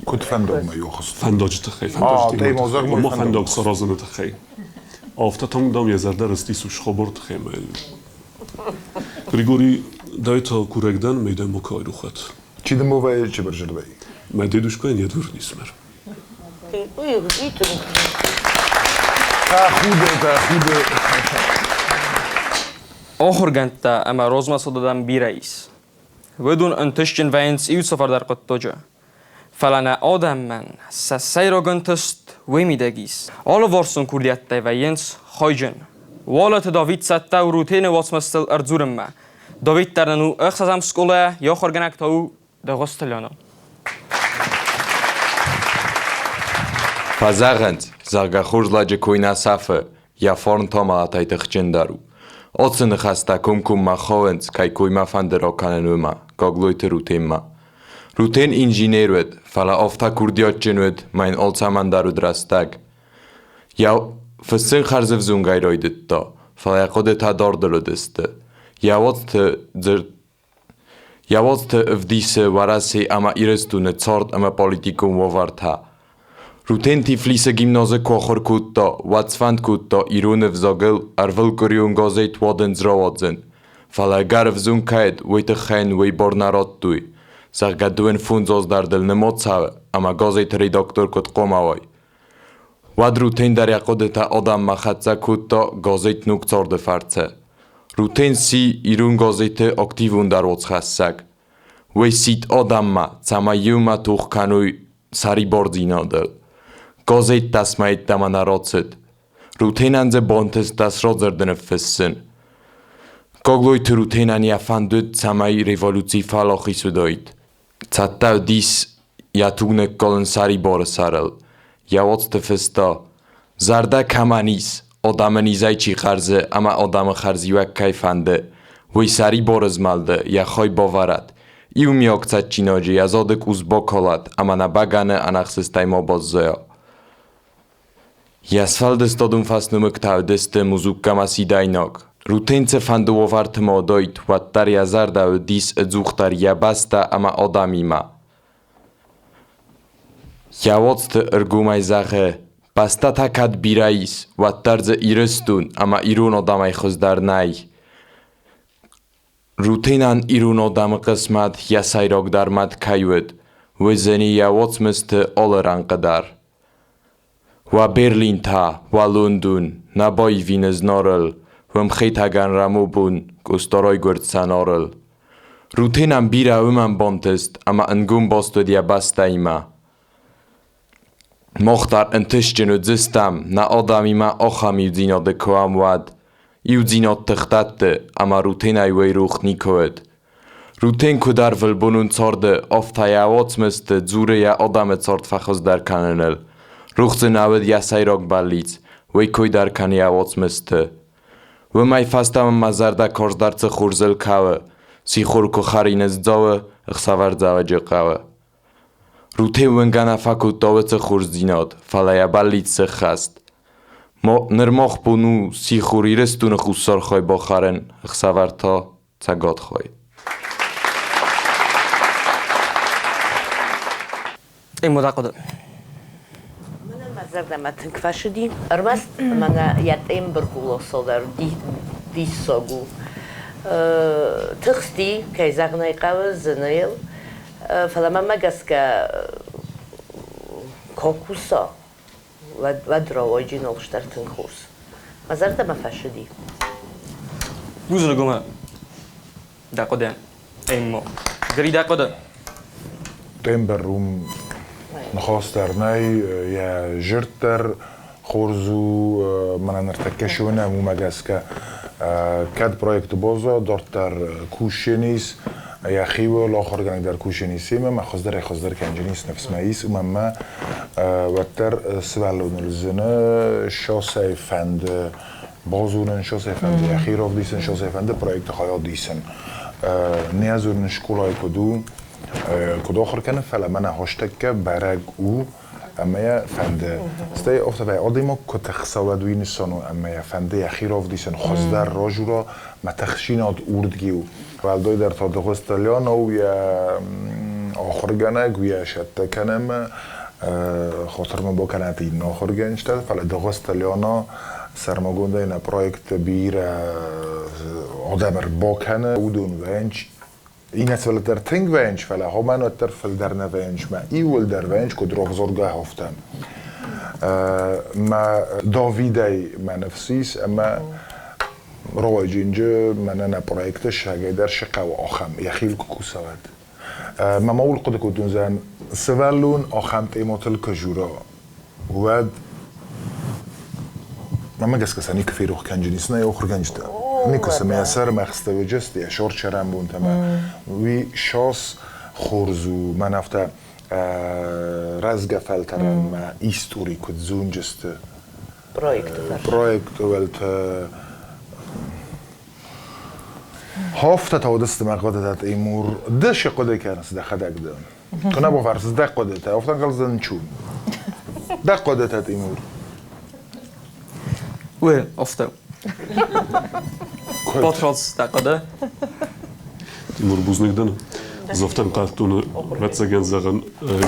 Куыд фӕндагмӕ йохызт? Фӕндаджы тыххӕй. Фӕндаджы ма фӕндаг саразыны тыххӕй. Афтӕ тынг дам йӕ зӕрдӕ рыстис ус хабар тыххӕй. Григорий, дай та курӕг дӕн, мӕ дӕм ма айрухӕт. Чи дын бовӕйы, чи бырзырдӕй? Мӕ дедушкайӕн йӕ дурнисмӕр. Тӕхуды, тӕхуды. Ахуыргӕндтӕ ӕмӕ розмӕцыд адӕм бирӕ ис. Уыдон ӕнтыстджын вӕййынц иу цавӕрдӕр хъуыддаджы. Фӕлӕ нӕ адӕмӕн сӕ сӕйраг ӕнтыст уый мидӕг ис. Алыварсон курдиӕттӕй вӕййынц хайджын. Уалыты Давид цӕттӕ у Рутены уацмыстыл ӕрдзурынмӕ. Давид дӕр нын у ӕхсӕзӕм скъолайӕ, йӕ ахуыргӕнӕг та у Дӕгъуызты Лена. Фӕзӕгъынц, зӕгъгӕ, хорз лӕджы кой нӕ сӕфы, йӕ фарн та мӕлӕтӕй тыхджындӕр у. Ацы ныхӕстӕ комкоммӕ хауынц, кӕй коймӕ фӕнды ракӕнын, уымӕ, Гаглойты Рутенмӕ. Рутен инженер уыд, фӕлӕ афтӕ курдиатджын уыд, мӕ йын алцӕмӕн дӕр уыд рӕстӕг. Йӕ фыссын хӕрзӕвзонгӕй райдыдта, фӕлӕ йӕ хъуыдытӕ дардыл уыдысты. Йӕ уацты дзырд Йӕ уацты ӕвдисы Уӕрӕсе ӕмӕ Ирыстоны цард ӕмӕ политикон уавӕртӕ. Рутен Тифлисы гимназы куы ахуыр кодта, уӕд сфӕнд кодта ирон ӕвзагыл ӕрвылкъуырион газет «Уадындз» рауадзын. Фӕлӕ ӕгӕр ӕвзонг кӕд, уый тыххӕй йын уый бар нӕ радтой, зӕгъгӕ, дыууын фондз аз дӕр дыл нымад цӕуы ӕмӕ газеты редактор куыд хъуамӕ уай. Уӕд Рутен дӕр йӕ хъуыдытӕ адӕммӕ хӕццӕ кодта газет «Ног царды» фӕрцы. Рутен сси ирон газеты активондӕр уацхӕссӕг. Уый сидт адӕммӕ, цӕмӕй иумӕ тох кӕной сӕрибардзинадыл. Газет дӕсмӕ йеддӕмӕ нӕ рацыд. Рутенӕн дзы бантыст дӕс радзырды ныффыссын. Гаглойты Рутенӕн йӕ фӕнд уыд, цӕмӕй революци фӕлахиз уыдаид. Цӕттӕ уыдис йӕ туг ныккалын сӕрибары сӕрыл. Йӕ уацты фыста: Зӕрдӕ кӕмӕн ис, адӕмы низӕй чи хъӕрзы ӕмӕ адӕмы хӕрзиуӕг кӕй фӕнды, уый сӕрибары змӕлды йӕ хай бавӕрӕд. Иумиаг цӕджджинаджы йӕ зады къус бакалӕд ӕмӕ нӕ бӕгӕны ӕнӕхсыстӕй ма баззайа. Йӕ сфӕлдыстадон фӕсномыгтӕ уыдысты музуккӕмӕ сидайнаг. Рутен цыфӕнды уавӕрты ма уыдаид, уӕддӕр йӕ зӕрдӕ уыдис ӕдзухдӕр йӕ бӕстӕ ӕмӕ адӕмимӕ. Йӕ уацты ӕргомӕй зӕгъы, бӕстӕтӕ кӕд бирӕ ис, уӕддӕр дзы Ирыстон ӕмӕ ирон адӕмӕй хуыздӕр нӕй. Рутенӕн ирон адӕмы хъысмӕт йӕ сӕйрагдӕр мӕт кӕй уыд, уый зыны йӕ уацмысты алы рӕнхъы дӕр. Уӕ Берлин та, уӕ Лондон, нӕ баивин ызнарыл, Уым Хетӕгӕн рӕмобон, Къостарай гуырд сӕнарыл. Рутенӕн бирӕ уымӕн бантыст, ӕмӕ ӕнгом баст уыд йӕ бӕстӕимӕ. Мах дӕр ӕнтыстджын уыдзыстӕм, нӕ адӕмимӕ ахӕм иудзинады куы уӕм, уӕд. Иудзинад тых дӕтты, ӕмӕ Рутенӕй уый рох никуы уыд. Рутен куыд ӕрвылбонон царды, афтӕ йӕ уацмысты дзуры йӕ адӕмы цард фӕхуыздӕр кӕныныл. Рох дзы нӕ уыд йӕ сӕйраг бӕллиц, уый кой дӕр кӕны йӕ уацмысты. Уымӕй фӕстӕмӕ мӕ зӕрдӕ карздӕр цы хорзыл кӕуы, сихор куы хӕрин ӕз Дзауы, ӕхсӕвӕрдзӕвӕджы хъӕуы. Рутен уынгӕ нӕ фӕкодта уыцы хорздзинад, фӕлӕ йӕ бӕллиц сӕххӕст. Ныр мах бон у сихор Ирыстоны хуссар хай бахӕрын, ӕхсӕвӕр та цӕгат хай. Эммо дӕ хъуыды. Мӕнӕн мӕ зӕрдӕмӕ тынг фӕцыди. Ӕрмӕст мӕнӕ йӕ тембр голосыл дӕр диссаг у. Тыхсти, кӕй зӕгъын ӕй хъӕуы, зыны йыл. Фӕлӕ мӕнмӕ гӕсгӕ кокуса уӕд рауайджы ногстӕр тынг хорз. Мӕ зӕрдӕмӕ фӕцыди. Бузныг уымӕ. Дӕ хъуыды, Эммо. Гри дӕ хъуыды. Тембр уым ныхас дӕр нӕй, йӕ зырд дӕр хорз у, мӕнӕ ныртӕккӕ цы уынӕм, уымӕ гӕсгӕ кӕд проекты баззад, дарддӕр кусджын ис, йӕхиуыл ахуыргӕнӕг дӕр кусджын ис семӕ, мӕ хуыздӕрӕй хуыздӕр кӕнджын ис, ныфс мӕ ис, уымӕн мӕ уӕддӕр сывӕллоныл зыны, сосӕй фӕнды базонын, сосӕй фӕнды йӕхи равдисын, сосӕй фӕнды проекты хайад исын. Не дзурын скъолайы куыд у, куыд ахуыр кӕны, фӕлӕ мӕнӕ хостӕккӕ бӕрӕг у, ӕмӕ йӕ фӕнды. Стӕй афтӕ адӕймаг куы тыхса, уӕд уый нысан у, ӕмӕ йӕ фӕнды йӕхи равдисын, хуыздӕр разура, мӕ тыхсинад урдги у. Уӕлдайдӕр та Дыгъуызты Леона у йӕ ахуыргӕнӕг, йӕ сӕттӕ кӕны ӕмӕ хатыр мын бакӕнӕт иннӕ ахуыргӕнджытӕ, фӕлӕ Дыгъуызты Леона сӕрмагондӕй нӕ проекты бирӕ адӕм ӕрбакӕны, уыдон вӕййынц Иннӕ сывӕллӕттӕ тынг вӕййынц, фӕлӕ хомӕн уӕддӕр фылдӕр нӕ вӕййынц. Мӕ иууылдӕр вӕййынц, куыд рохзоргӕ хофтӕн. Мӕ Давидӕй мӕ ныфс ис, ӕмӕ рауайджынджы мӕнӕ нӕ проекты сагӕй дӕр шы хъӕуы ахӕм, йӕхиуыл куы куса, уӕд. Мӕ ма ууыл хъуыды кодтон, зӕгъӕн, сывӕллон ахӕм тематыл куы жура, уӕд мӕмӕ гӕсгӕ сӕ никуы ферох кӕнджын ис нӕ ахуыргӕнджытӕ. Никуы сӕ мӕ сӕр мӕ хстӕвӕджысты, йӕ сор цӕрӕнбонтӕ мӕ уый сос хорз у, мӕн афтӕ рӕзгӕ фӕлтӕрӕн мӕ истори куыд зонджысты. Проекты фӕрцы. Проекты уӕлтӕ Хофтӕ та уыдысты мӕ хъуыдытӕ Тимур. Ды шы хъуыды кӕныс дӕхӕдӕг ды? Куы нӕ бафӕрсыс дӕ хъуыдытӕ, афтӕ ӕнхъӕлдзӕн чу. Дӕ хъуыдытӕ, Тимур. Уе, афтӕ. Батрадз, дӕ хъуыды? Тимур, бузныг дын. Ӕз афтӕ ӕнхъӕлдтон, ӕвӕццӕгӕн, зӕгъын,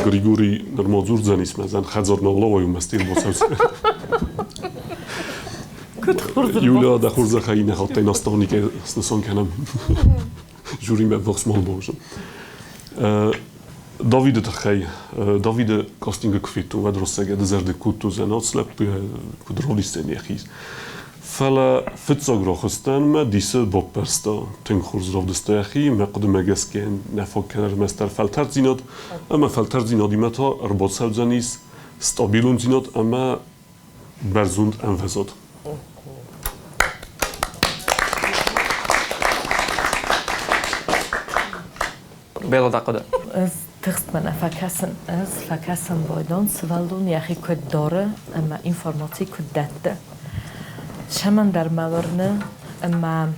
Григорий нырма дзурдзӕнис мӕ, зӕн хӕдзармӕ улауай мӕ стил бацӕудзӕн. Куыд хорз. Юля, дӕ хорзӕхӕй иннӕ хаттӕй наставникӕй снысан кӕнӕм. Жюримӕ ввахс ма бауызӕн. Давиды тыххӕй, Давиды кастингы куы федтон, уӕд рӕстӕг дызӕрдыг кодтон, зӕнӕт лӕппу куыд равдисдзӕн йӕхи. Фӕлӕ фыццаг рахызтӕн мӕ дисы баппӕрста. Тынг хорз равдыста йӕхи, мӕ хъуыдымӕ гӕсгӕ нӕ фаг кӕны ӕрмӕстдӕр фӕлтӕрддзинад, ӕмӕ фӕлтӕрддзинадимӕ та ӕрбацӕудзӕнис стабилондзинад ӕмӕ бӕрзонд ӕмвӕзад. Бела дӕ хъуыды? Ӕз тыхстмӕ нӕ фӕкӕсын. Ӕз фӕкӕсын байдон, сывӕллон йӕхи куыд дары ӕмӕ информаци куыд дӕтты. Цӕмӕндӕр мӕ уырны ӕмӕ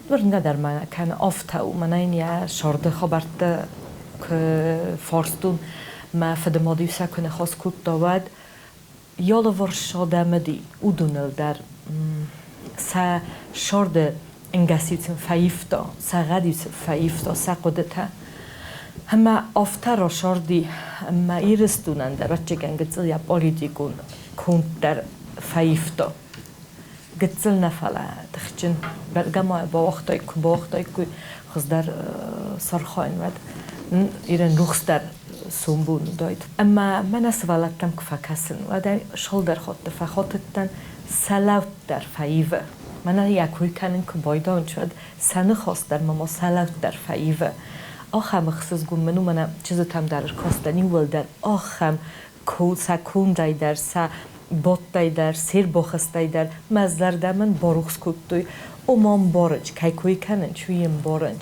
уырнгӕ дӕр мӕ кӕны афтӕ у. Мӕнӕ йын йӕ сӕрды хабӕрттӕ куы фарстон, мӕ фыдымад-иу сӕ куы ныхас кодта, уӕд Алыварс адӕмыди, уыдоныл дӕр сӕ сӕрды ӕнгӕс-иу сын фӕивта, сӕ гъӕд-иу сын фӕивта, сӕ хъуыдытӕ. Ӕмӕ афтӕ расӕрди, ӕмӕ Ирыстонӕн дӕр, ӕвӕццӕгӕн, гыццыл йӕ политикон конд дӕр фӕивта. Гыццыл нӕ, фӕлӕ тыхджын. Бӕргӕ ма бауагътай, куы бауагътаиккой хуыздӕр сархайын, уӕд Ирӕн рухсдӕр сомбон уыдаид. Ӕмӕ мӕнӕ сывӕллӕттӕм куы фӕкӕсын, уӕд ӕй цалдӕр хатты фӕхатыдтӕн, сӕ лӕуд дӕр фӕивы. Мӕнӕ йӕ кой кӕнын куы байдайынц, уӕд сӕ ныхас дӕр ма сӕ лӕуд дӕр фӕивы. Ахӕм ӕхсызгон мын у, мӕнӕ чызджытӕм дӕр ӕркастӕн иууылдӕр ахӕм сӕ кондӕй дӕр, сӕ бодтӕй дӕр, се рбахастӕй дӕр мӕ зӕрдӕ мын барухс кодтой. Ома ӕмбарынц, кӕй кой кӕнынц, уый ӕмбарынц.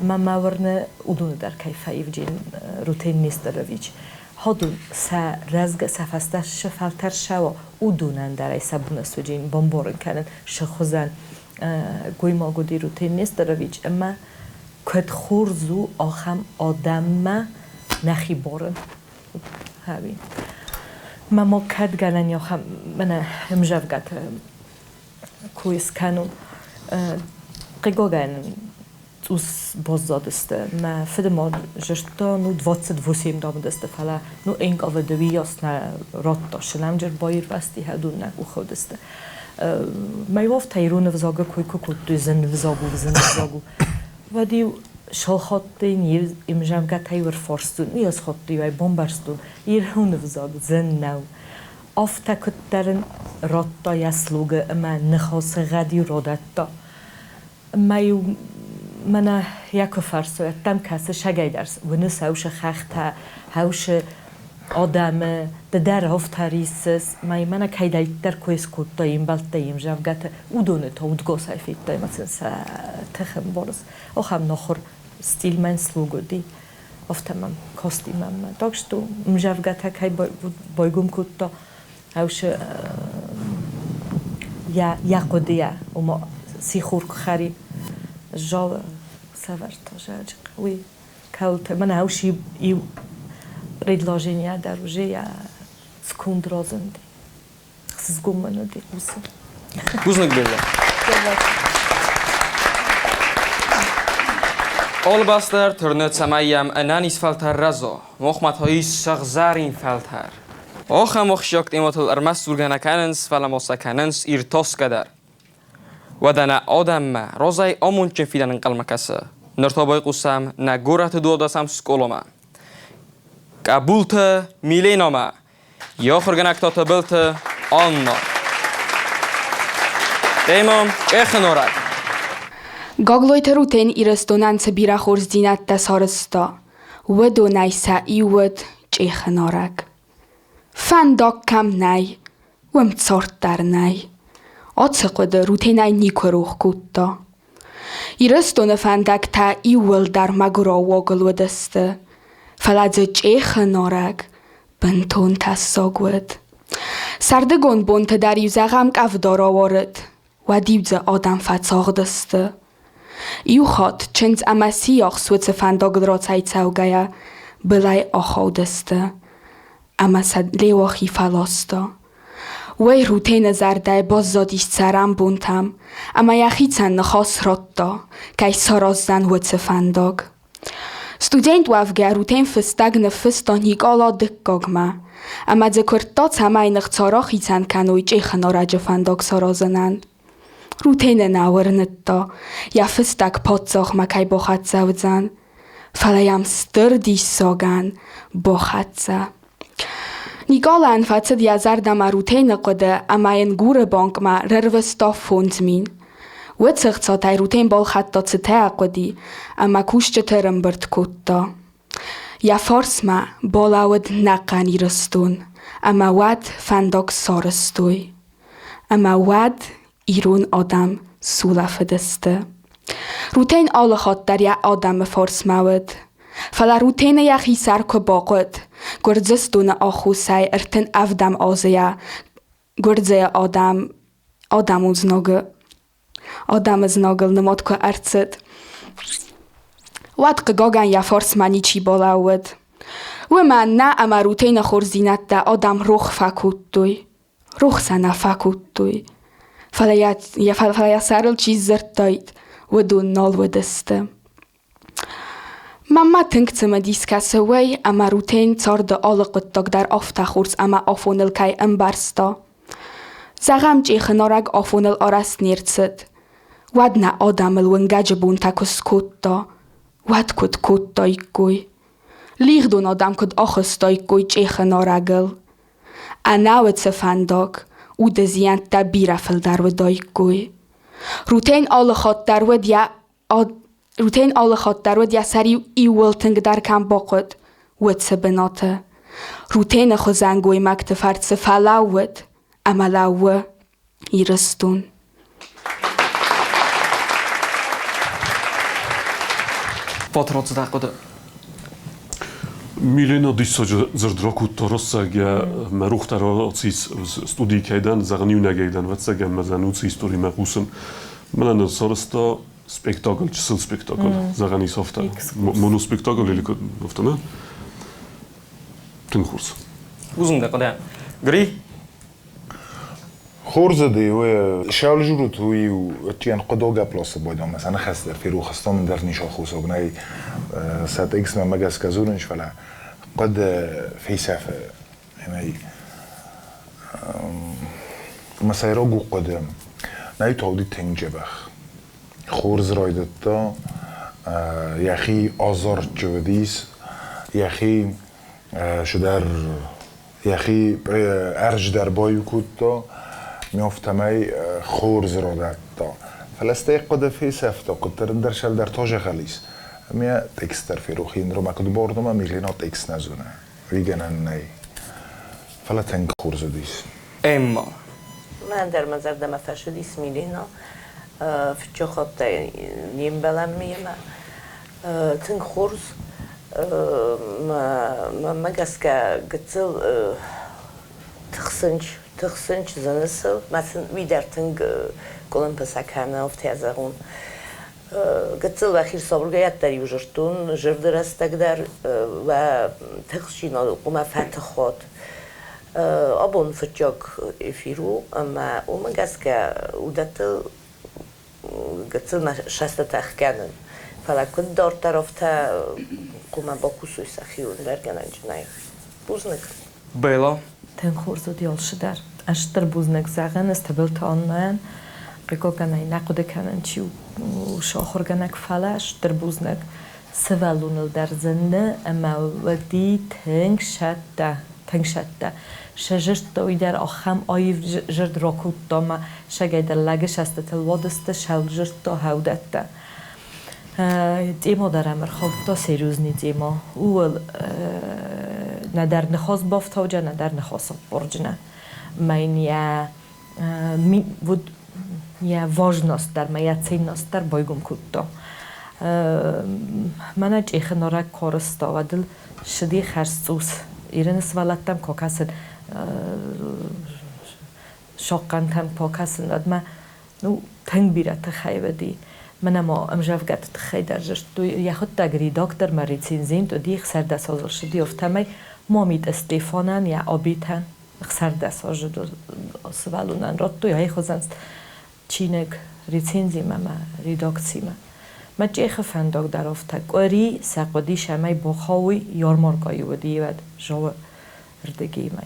Мӕ мӕ уырны, уыдоны дӕр кӕй фӕивджын Рутен Нестерович. Ходун сӕ рӕзгӕ, сӕ фӕстӕ шы фӕлтӕр сӕуа, уыдонӕн дӕр ӕй сӕ бон суджин бамбарын кӕнын шы хуызӕн гоймаг уыди Рутен Нестерович ӕмӕ куыд хорз у ахӕм адӕммӕ. Нӕхи бары. Ӕви. Мӕ ма кӕд гӕнӕн ахӕм мӕнӕ ӕмзӕвгӕты кой скӕнон. Хъыгагӕн, цъус баззадысты. Мӕ фыды мад зыдта, ну, 28 дам уыдысты, фӕлӕ ну ӕнкъавӕды уыйас нӕ радта. Сынӕмджыр баирвӕзти, хӕдон нӕ къухы уыдысты. Мӕ афтӕ ирон ӕвзагы кой куы кодтой, зын ӕвзаг у, зын ӕвзаг у. Уӕд-иу сылхатты ӕмзӕвгӕтӕй ӕрфарстон, уыйас хатты-иу ӕй бамбӕрстон, ирон ӕвзаг зын нӕу. Афтӕ куыддӕр ын радта йӕ слугы ӕмӕ ныхасы гъӕд-иу радӕтта. Ӕмӕ-иу мӕнӕ йӕ куы фӕрсой, ӕддӕм кӕсы сагӕй дӕр уыны сӕусы хӕхтӕ, хӕусы адӕмы, ды дӕр афтӕ риссыс, ӕмӕ мӕнӕ кӕйдӕриддӕр кой скодта йе мбӕлттӕ, йе мзӕвгӕты, уыдоны та удгосӕй федтай ӕмӕ сын сӕ тых ӕмбарыс. Ахӕм нахуыр стиль мӕн слуг уыди. Афтӕ мӕм касти мӕнмӕ. Так что мзӕвгӕтӕ кӕй байгом кодта, ӕвшы йӕ хъуыдыйӕ, ома сихор куы хӕри, залы сӕвӕрдта зӕджы, уый кӕуылты. Мӕнӕ ӕвш иу предложение дӕр уже йӕ сконд разынди. Ӕхсызгон мын уыди хъусын. Бузныг, Беллӕ. Алыбастӕр тырны, цӕмӕй йӕм ӕнӕниз фӕлтӕр рӕза, махмӕ та ис сыгъзӕрин фӕлтӕр. Ахӕм ахсджиаг темӕтыл ӕрмӕст дзургӕ нӕ кӕнынц, фӕлӕ ма сӕ кӕнынц иртасгӕ дӕр. Уӕдӕ нӕ адӕммӕ разӕй амондджын фидӕн ӕнхъӕлмӕ кӕсы. Ныр та байхъусӕм нӕ горӕты дуадӕсӕм скъоламӕ. Къӕбулты Миленамӕ Йӕ ахуыргӕнӕг та Тыбылты Анна. Темӕ Чъехы нарӕг. Гаглойты Рутен Ирыстонӕн цы бирӕ хорздзинӕдтӕ сарӕзта, уыдонӕй сӕ иу уыд Чъехы нарӕг. Фӕндаг кӕм нӕй, уым цард дӕр нӕй. Ацы хъуыды Рутенӕй никуы рох кодта. Ирыстоны фӕндӕгтӕ иууылдӕр мӕгуырау уагыл уыдысты, фӕлӕ дзы Чъехы нарӕг бынтон тӕссаг уыд. Сӕрдыгон бонты дӕр-иу зӕгъӕм къӕвда рауарыд, уӕд-иу дзы адӕм фӕцагъдысты. Иу хатт чындз ӕмӕ сиахс уыцы фӕндагыл рацӕйцӕугӕйӕ былӕй ахаудысты ӕмӕ сӕ Леуахи фӕласта. Уый Рутены зӕрдӕйы баззадис цӕрӕнбонтӕм ӕмӕ йӕхицӕн ныхас радта, кӕй сараздзӕн уыцы фӕндаг. Студент уӕвгӕ Рутен фыстӕг ныффыста Никъала Дыккагмӕ ӕмӕ дзы куырдта, цӕмӕй ныхца рахицӕн кӕной Чъехы нарӕджы фӕндаг саразынӕн. Рутены нӕ уырныдта, йӕ фыстӕг паддзахмӕ кӕй бахӕццӕ уыдзӕн, фӕлӕ йӕм стыр диссагӕн бахӕццӕ. Никъалайӕн фӕцыд йӕ зӕрдӕмӕ Рутены хъуыды ӕмӕ йын Гуры банкмӕ рырвыста 5000. Уыцы ӕхцатӕй Рутен балхӕдта цытӕ хъуыди ӕмӕ кусджыты ӕрӕмбырд кодта. Йӕ фарсмӕ балӕууыд ӕнӕхъӕн Ирыстон ӕмӕ уӕд фӕндаг сарӕзтой. Ӕмӕ уӕд ирон адӕм сулӕфыдысты. Рутен алы хатт дӕр йӕ адӕмы фарсмӕ уыд. Фӕлӕ Рутены йӕхи сӕр куы бахъуыд, Гуырдзыстоны аххосӕй 37 азы йӕ гуырдзыйы адӕм адӕмон знагы адӕмы знагыл нымад куы ӕрцыд, уӕд, хъыгагӕн, йӕ фарсмӕ ничи балӕууыд. Уымӕн нӕ ӕмӕ Рутены хорздзинӕдтӕ адӕм рох фӕкодтой. Рох сӕ нӕ фӕкодтой. Фӕлӕ йӕ, фӕлӕ йӕ сӕрыл чи сдзырдтаид, уыдон нал уыдысты. Мӕнмӕ тынг цымыдис кӕсы уый, ӕмӕ Рутен царды алы хъуыддаг дӕр афтӕ хорз ӕмӕ афоныл кӕй ӕмбӕрста. Зӕгъӕм, Чъехы нарӕг афоныл арӕзт не рцыд. Уӕд нӕ адӕмыл уынгӕджы бонтӕ куы скодта, уӕд куыд кодтаиккой? Лигъдон адӕм куыд ахызтаиккой Чъехы нарӕгыл? Ӕнӕуыцы фӕндаг уды зиӕнттӕ бирӕ фылдӕр уыдаиккой. Рутен алы хатт дӕр уыд йӕ Рутен алы хатт дӕр уыд йӕ сӕр-иу иууыл тынгдӕр кӕм бахъуыд, уыцы бынаты. Рутены хуызӕн гоймӕгты фӕрцы фӕлӕууыд ӕмӕ лӕууы Ирыстон. Батрадз дӕ хъуыды. Милена диссаджы дзырд ракодта рӕстӕг мӕ рухтӕр аци студийы кӕй дӕн, зӕгъын иунӕгӕй дӕн, ӕвӕццӕгӕн мӕ зӕн уыцы историмӕ хъусын. Мӕнӕн сарӕзта спектакль, чысыл спектакль, зӕгъӕн ис афтӕ. Моноспектакль или афтӕ, нӕ? Тынг хорз. Бузныг дӕ хъуыдыйӕн. Гри? Хорз уыди, уый сӕлжурут уый-иу ӕддейӕн хъуыдогӕ плосы бойдонмӕ сӕ ныхӕс дӕр ферох стон дӕр ницы аххосаг нӕй сӕ текстмӕ мӕ гӕсгӕ дзурынц, фӕлӕ хъуыды фесӕфы ӕмӕ мӕ сӕйраг у хъуыды. Нӕй та уыди тынг дзӕбӕх. Хорз райдыдта, йӕхи азарджы уыдис, йӕхи цыдӕр йӕхи ӕрдз дӕр баиу кодта, ме афтӕмӕй хорз радӕтта. Фӕлӕ стӕй хъуыды фесӕфта, куыддӕр ӕндӕр сӕлдӕр та зӕгъӕлис. Ӕмӕ текст дӕр ферох и, нырма куыд бардом, Милена текст нӕ зоны. Уый гӕнӕн нӕй. Фӕлӕ тынг хорз уыдис. Эмма. Мӕн дӕр мӕ зӕрдӕмӕ фӕцыдис Милена. Фыццаг хаттӕй не мбӕлӕм мемӕ. Тынг хорз. Мӕнмӕ гӕсгӕ гыццыл тыхсынч, тыхсынч зыны сыл. Мӕ сын уый дӕр тынг къуылымпы сӕ кӕны, афтӕ зӕгъон. Гыццыл уӕхи сабыргай дӕр-иу зырдтон, зырды рӕстӕг дӕр уӕ тыхстдзинадыл хъуамӕ фӕтых уат. Абон фыццаг эфир у, ӕмӕ уымӕ гӕсгӕ уыдӕттыл гыццыл мӕ сӕстытӕ кӕнын. Фӕлӕ куыд дарддӕр, афтӕ хъуамӕ бакусой сӕхиуыл ӕндӕргӕнӕнджынӕй. Бузныг. Бэлла. Тынг хорз уыди алцыдӕр. Ӕз стыр бузныг зӕгъын Стыбылты Аннӕйӕн. Хъыгагӕн нӕ хъуыды кӕнын, чи у сахуыргӕнӕг, фӕлӕ стыр бузныг. Сывӕллоныл дӕр зыны ӕмӕ уыди тынг сӕттӕ, тынг сӕттӕ. Сӕ зӕрдтӕ уый дӕр ахӕм аив зӕрд ракодта ӕмӕ сӕгӕйдӕр лӕджы сӕстытыл уадысты, сӕвзӕрдта хӕудӕттӕ. Тъемо дӕр ӕм ӕрхаудта серьезный тема. Ууыл нӕдӕр ныхас бафтауджа, нӕдӕр ныхас ӕппарджынӕ. Мӕ йын йӕ уыд йӕ важность дӕр ма йӕ ценность дӕр байгом кодта. Мӕнӕ чъехы нарӕг карста, уӕд ыл ссыди хӕрз цъус. Ирыны сывӕллӕттӕм куы кӕсын, сахъхъӕнтӕм куы кӕсын, уӕд мӕ ну, тынг бирӕ тыххӕй уыди. Мӕнӕ ма ӕмзӕвгӕты тыххӕй дӕр дзырдтой. Йӕхуыдтӕг редактор ма рецензент уыди, 16 азы ссыди, афтӕмӕй Мамиты Стефанӕн йӕ абетӕн 16 азы сывӕллонӕн радтой айхуызӕн чиныг рецензимӕ мӕ редакцимӕ. Мӕ чъехы фӕндаг дӕр афтӕ къуыри сӕ хъуыди, цӕмӕй бахауой ярмаркӕйы уыди уӕд Зауы рдыгимӕ.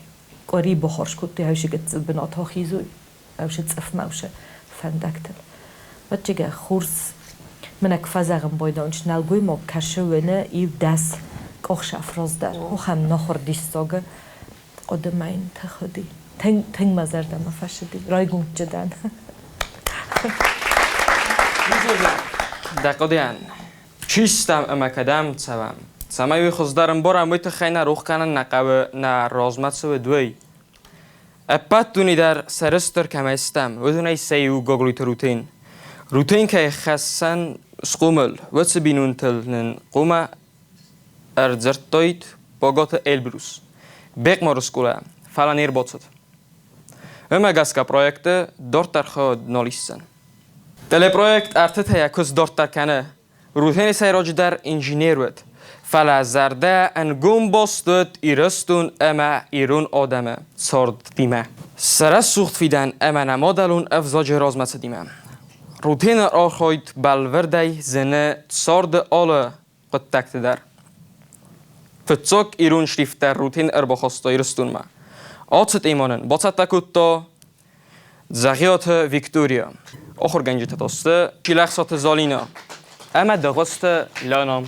Къуыри бахарз кодтой, ӕвзы гыццыл бынат ахизой, ӕвзы цъыфмӕ ӕвзы фӕндӕгтыл. Вӕдчигӕ хорз мӕнӕ куы фӕзӕгъын байдайынц, нӕлгоймаг кӕсы уыны иу дӕс къухсӕф раздӕр. Ахӕм нахуыр диссагы хъуыды ма йын тых уыди. Тынг, тынг мӕ зӕрдӕмӕ фӕцыди, райгондджы дӕн. Дӕ хъуыдыйӕн чи стӕм ӕмӕ кӕдӕм цӕуӕм, цӕмӕй уый хуыздӕр ӕмбарӕм, уый тыххӕй нӕ рох кӕнын нӕ хъӕуы нӕ размӕ цы уыд, уый. Ӕппӕт дуне дӕр сӕрыстыр кӕмӕй стӕм, уыдонӕй сӕ иу Гаглойты Рутен. Рутен кӕй хӕссӕн схъомыл, уыцы бинонтыл нын хъуамӕ ӕрдзырдтаид Богаты Эльбрус. Бекъмары скъола, фӕлӕ не рбацыд. Уымӕ гӕсгӕ проекты дарддӕр хыгъд нал исдзӕн. Телепроект ӕртытӕ куыст дарддӕр кӕны. Рутены сӕйраджыдӕр инженер уыд, фӕлӕ зӕрдӕ ӕнгом баст уыд Ирыстон ӕмӕ ирон адӕмы цардимӕ. Сӕ рӕсугъд фидӕн ӕмӕ нӕ мадӕлон ӕвзаджы размӕцыдимӕ. Рутены архайд бӕлвырдӕй зыны царды алы хъуыддӕгты дӕр. Фыццаг ирон шрифт дӕр Рутен ӕрбахаста Ирыстонмӕ. Ацы темӕ нын бацӕттӕ кодта Дзӕгъиаты Виктория. Ахуыргӕнджытӕ та сты Чилӕхсаты Залинӕ ӕмӕ Дӕгъуызты Лянӕ.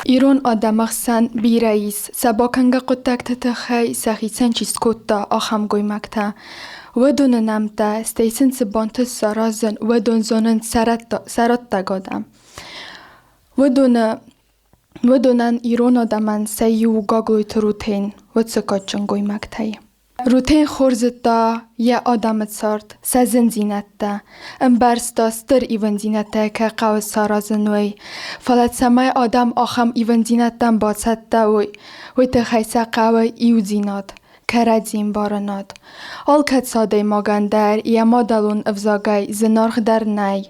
Ирон адӕмы хсӕн бирӕ ис, сӕ бакӕнгӕ хъуыддӕгты тыххӕй сӕхицӕн чи скодта, ахӕм гоймӕгтӕ. Уыдоны нӕмттӕ, стӕй сын цы бантыст саразын, уыдон зонынц сӕ раттӕг адӕм. Уыдоны Уыдонӕн ирон адӕмӕн сӕ иу Гаглойты Рутен уыцы кадджын гоймӕгтӕй. Рутен хорз зыдта йӕ адӕмы цард, сӕ зындзинӕдтӕ, ӕмбӕрста стыр ивындзинӕдтӕ кӕй хъӕуы саразын, уый. Фӕлӕ цӕмӕй адӕм ахӕм ивындзинӕдтӕм бацӕттӕ уой, уый тыххӕй сӕ хъӕуы иудзинад, кӕрӕдзи ӕмбарынад. Алкӕцы адӕймагӕн дӕр йӕ мадӕлон ӕвзагӕй зынаргъдӕр нӕй.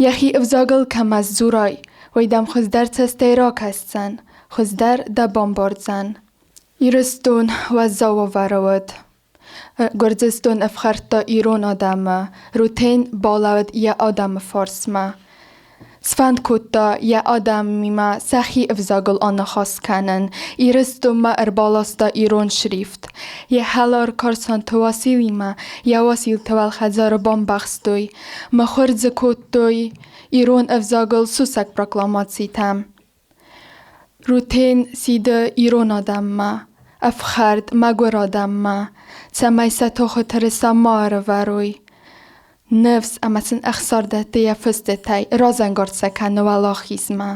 Йӕхи ӕвзагыл кӕмӕ сдзурай, уый дӕм хуыздӕр цӕстӕй ракӕсдзӕн, хуыздӕр дӕ бамбардзӕн. Ирыстон уӕззау уавӕры уыд. Гуырдзыстон ӕфхӕрдта ирон адӕмы, Рутен балӕууыд йӕ адӕмы фарсмӕ. Сфӕнд кодта йӕ адӕмимӕ сӕхи ӕвзагыл аныхас кӕнын. Ирыстонмӕ ӕрбаласта ирон шрифт. Йӕ хӕлар Карсанты Уасилимӕ йӕ Уасилты уӕлхӕдзары бамбӕхстой. Мыхуыр дзы кодтой ирон ӕвзагыл сусӕг прокламацитӕ. Рутен сиды ирон адӕммӕ, ӕфхӕрд мӕгуыр адӕммӕ, цӕмӕй сӕ тохы тырыса ма ӕрӕвӕрой. Ныфс ӕмӕ сын ӕхсар дӕтты йӕ фыстытӕй, разӕнгард сӕ кӕны уӕлахизмӕ.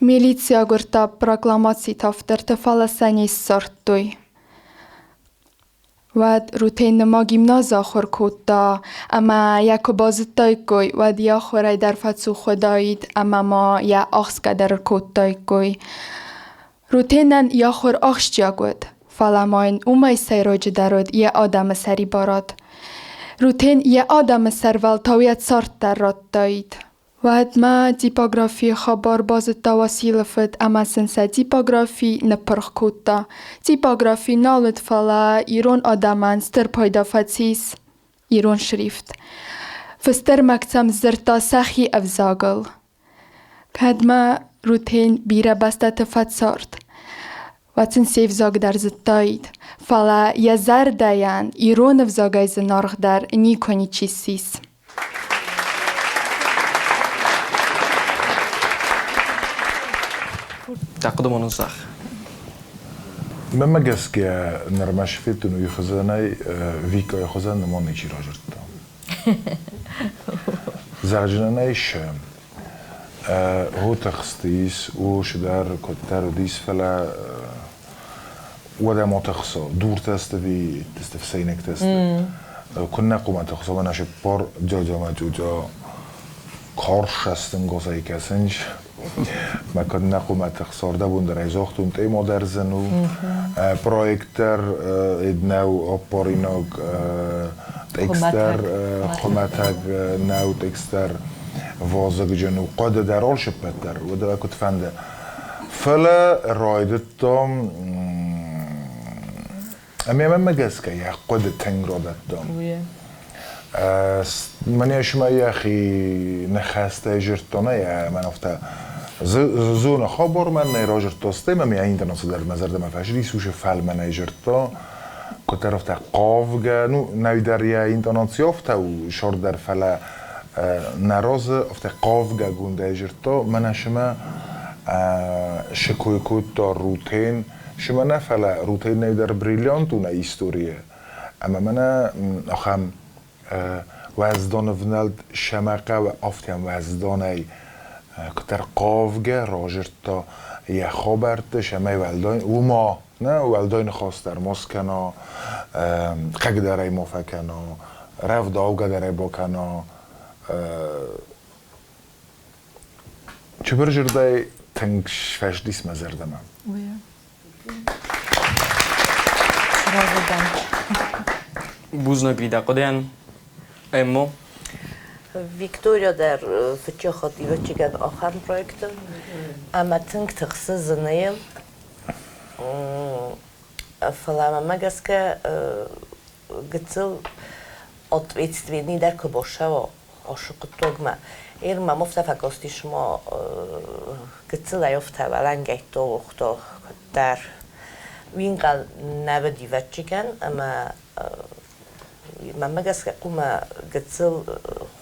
Милици агуырдта прокламациты авторты, фӕлӕ сӕ не ссардтой. Уӕд Рутен ма гимназы ахуыр кодта, ӕмӕ йӕ куы базыдтаиккой, уӕд йӕ ахуырӕй дӕр фӕцух уыдаид ӕмӕ ма йӕ ахсгӕ дӕр ӕркодтаиккой. Рутенӕн йӕ ахуыр ахсджиаг уыд, фӕлӕ ма йын уымӕй сӕйраджыдӕр уыд йӕ адӕмы сӕрибарад. Рутен йӕ адӕмы сӕрвӕлтау йӕ цард дӕр радтаид. Уӕдмӕ типографийы хабар базыдта Уасилы фыд ӕмӕ сын сӕ типографи ныппырх кодта. Типографи нал уыд, фӕлӕ ирон адӕмӕн стыр пайда фӕцис ирон шрифт. Фыстӕрмӕг сӕм дзырдта сӕхи ӕвзагыл. Кӕд ма Рутен бирӕ бӕстӕты фӕцард, уӕд сын се взаг дӕр зыдтаид, фӕлӕ йӕ зӕрдӕйӕн ирон ӕвзагӕй зынаргъдӕр никуы ничи ссис. Дӕ хъуыды ма нын зӕгъ. Мӕнмӕ гӕсгӕ нырма сфедтон уый хуызӕнӕй Викӕйы хуызӕн нымон ничи разырдта. Зӕгъджынӕнӕй сӕ хотыхсты ис, уосыдӕр куыддӕр уыдис, фӕлӕ уӕдӕ мо тыхсо, дуртӕ сты ви сты фсӕйнӕгтӕ сты. Куыннӕ хъуамӕ тыхсо, мӕнӕ сыппор дзодзомӕ дзудзо хорз госӕй кӕсынч. Мӕ куыннӕ хъуамӕ тыхсо, ӕрдӕбон дӕр ӕй загътон, тъемо дӕр зын у. Проект дӕр нӕу аппаринаг, текст дӕр хуымӕтӕг нӕу, текст дӕр вазыгджын у, хъуыды дӕр алцыппӕт дӕр, уӕдӕ куыд фӕнды. Фӕлӕ райдыдтам ӕмӕ мӕнмӕ гӕсгӕ йӕ хъуыды тынг радӕттам. Мӕнӕ сымӕ йӕхи ныхӕстӕй зырдтон ӕй, мӕн афтӕ зоны хабар мӕн нӕ разырдта, стӕй мӕм йӕ интернет цыдӕр мӕ зӕрдӕмӕ фӕцыдис, уыцы фӕлмӕнӕй зырдта, куыддӕр афтӕ хъавгӕ, ну, нӕдӕр йӕ интонаци афтӕ у, сӕрдӕр, фӕлӕ нӕ разы афтӕ хъавгӕгондӕй зырдта, мӕнӕ сымӕ сыкой кодта Рутен, сымӕ нӕ, фӕлӕ Рутен нӕдӕр бриллиант у нӕ историйы, ӕмӕ мӕнӕ ахӕм уӕздан ӕвнӕлд сӕмӕ хъӕуы афтӕ уӕзданӕй куыддӕр хъавгӕ разырдта йӕ хабӕртты, сӕмӕй уӕлдай уымӕ нӕ уӕлдай ныхас дӕр ма скӕна, хъыгдарӕй ма фӕкӕна, рӕвдаугӕ дӕр ӕй бакӕна. Чыбыр зӕрдӕй тынг сфӕздис мӕ зӕрдӕмӕ. Сразы дӕн. Бузныг дӕ хъуыдыйӕн, Эммо. Виктория дӕр фыццаг хатт ивӕччигӕн ахӕм проекты ӕмӕ тынг тыхсы зыны Фӕлӕ мӕнмӕ гӕсгӕ гыццыл ответственный дӕр куы босӕуа ашы хъуыддагмӕ. Ир мӕм афтӕ фӕкастис, ма гыццылӕй афтӕ уӕлӕнгӕйттӕ уагъта куыддӕр. Уинхъӕл нӕ уыд ивӕччигӕн ӕмӕ мӕнмӕ гӕсгӕ хъуамӕ гыццыл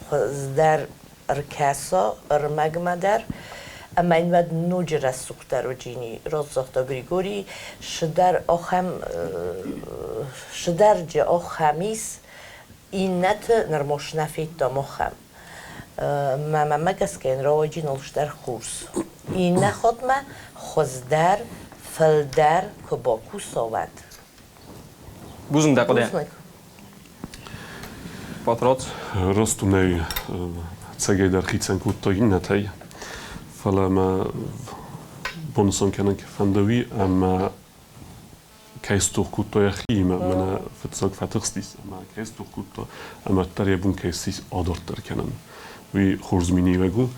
хуыздӕр ӕркӕса ӕрмӕгмӕ дӕр ӕмӕ йын уӕд ноджы рӕсугъддӕр уыджини. Раст загъта Григорий, шыдӕр ахӕм шыдӕрджы ахӕм ис, иннӕты нырма нӕ федтам ахӕм. Мӕ мӕнмӕ гӕсгӕ йын рауайджын алцыдӕр хорз. Иннӕ хатмӕ хуыздӕр, фылдӕр куы бакуса, уӕд. Бузныг дӕ хъуыдыйӕн. Бузныг. Патроц. Ростунӕй цӕгӕйдӕр хицӕн кодта иннӕтӕй, фӕлӕ мӕ банысан кӕнын фӕндӕуи ӕмӕ кӕй стох кодта йӕхиимӕ, мӕнӕ фыццаг фӕтыхстис ӕмӕ кӕй стох кодта, ӕмӕ дӕр йӕ бон кӕй ссис адарддӕр кӕнын. Уый хорз миниуӕг у.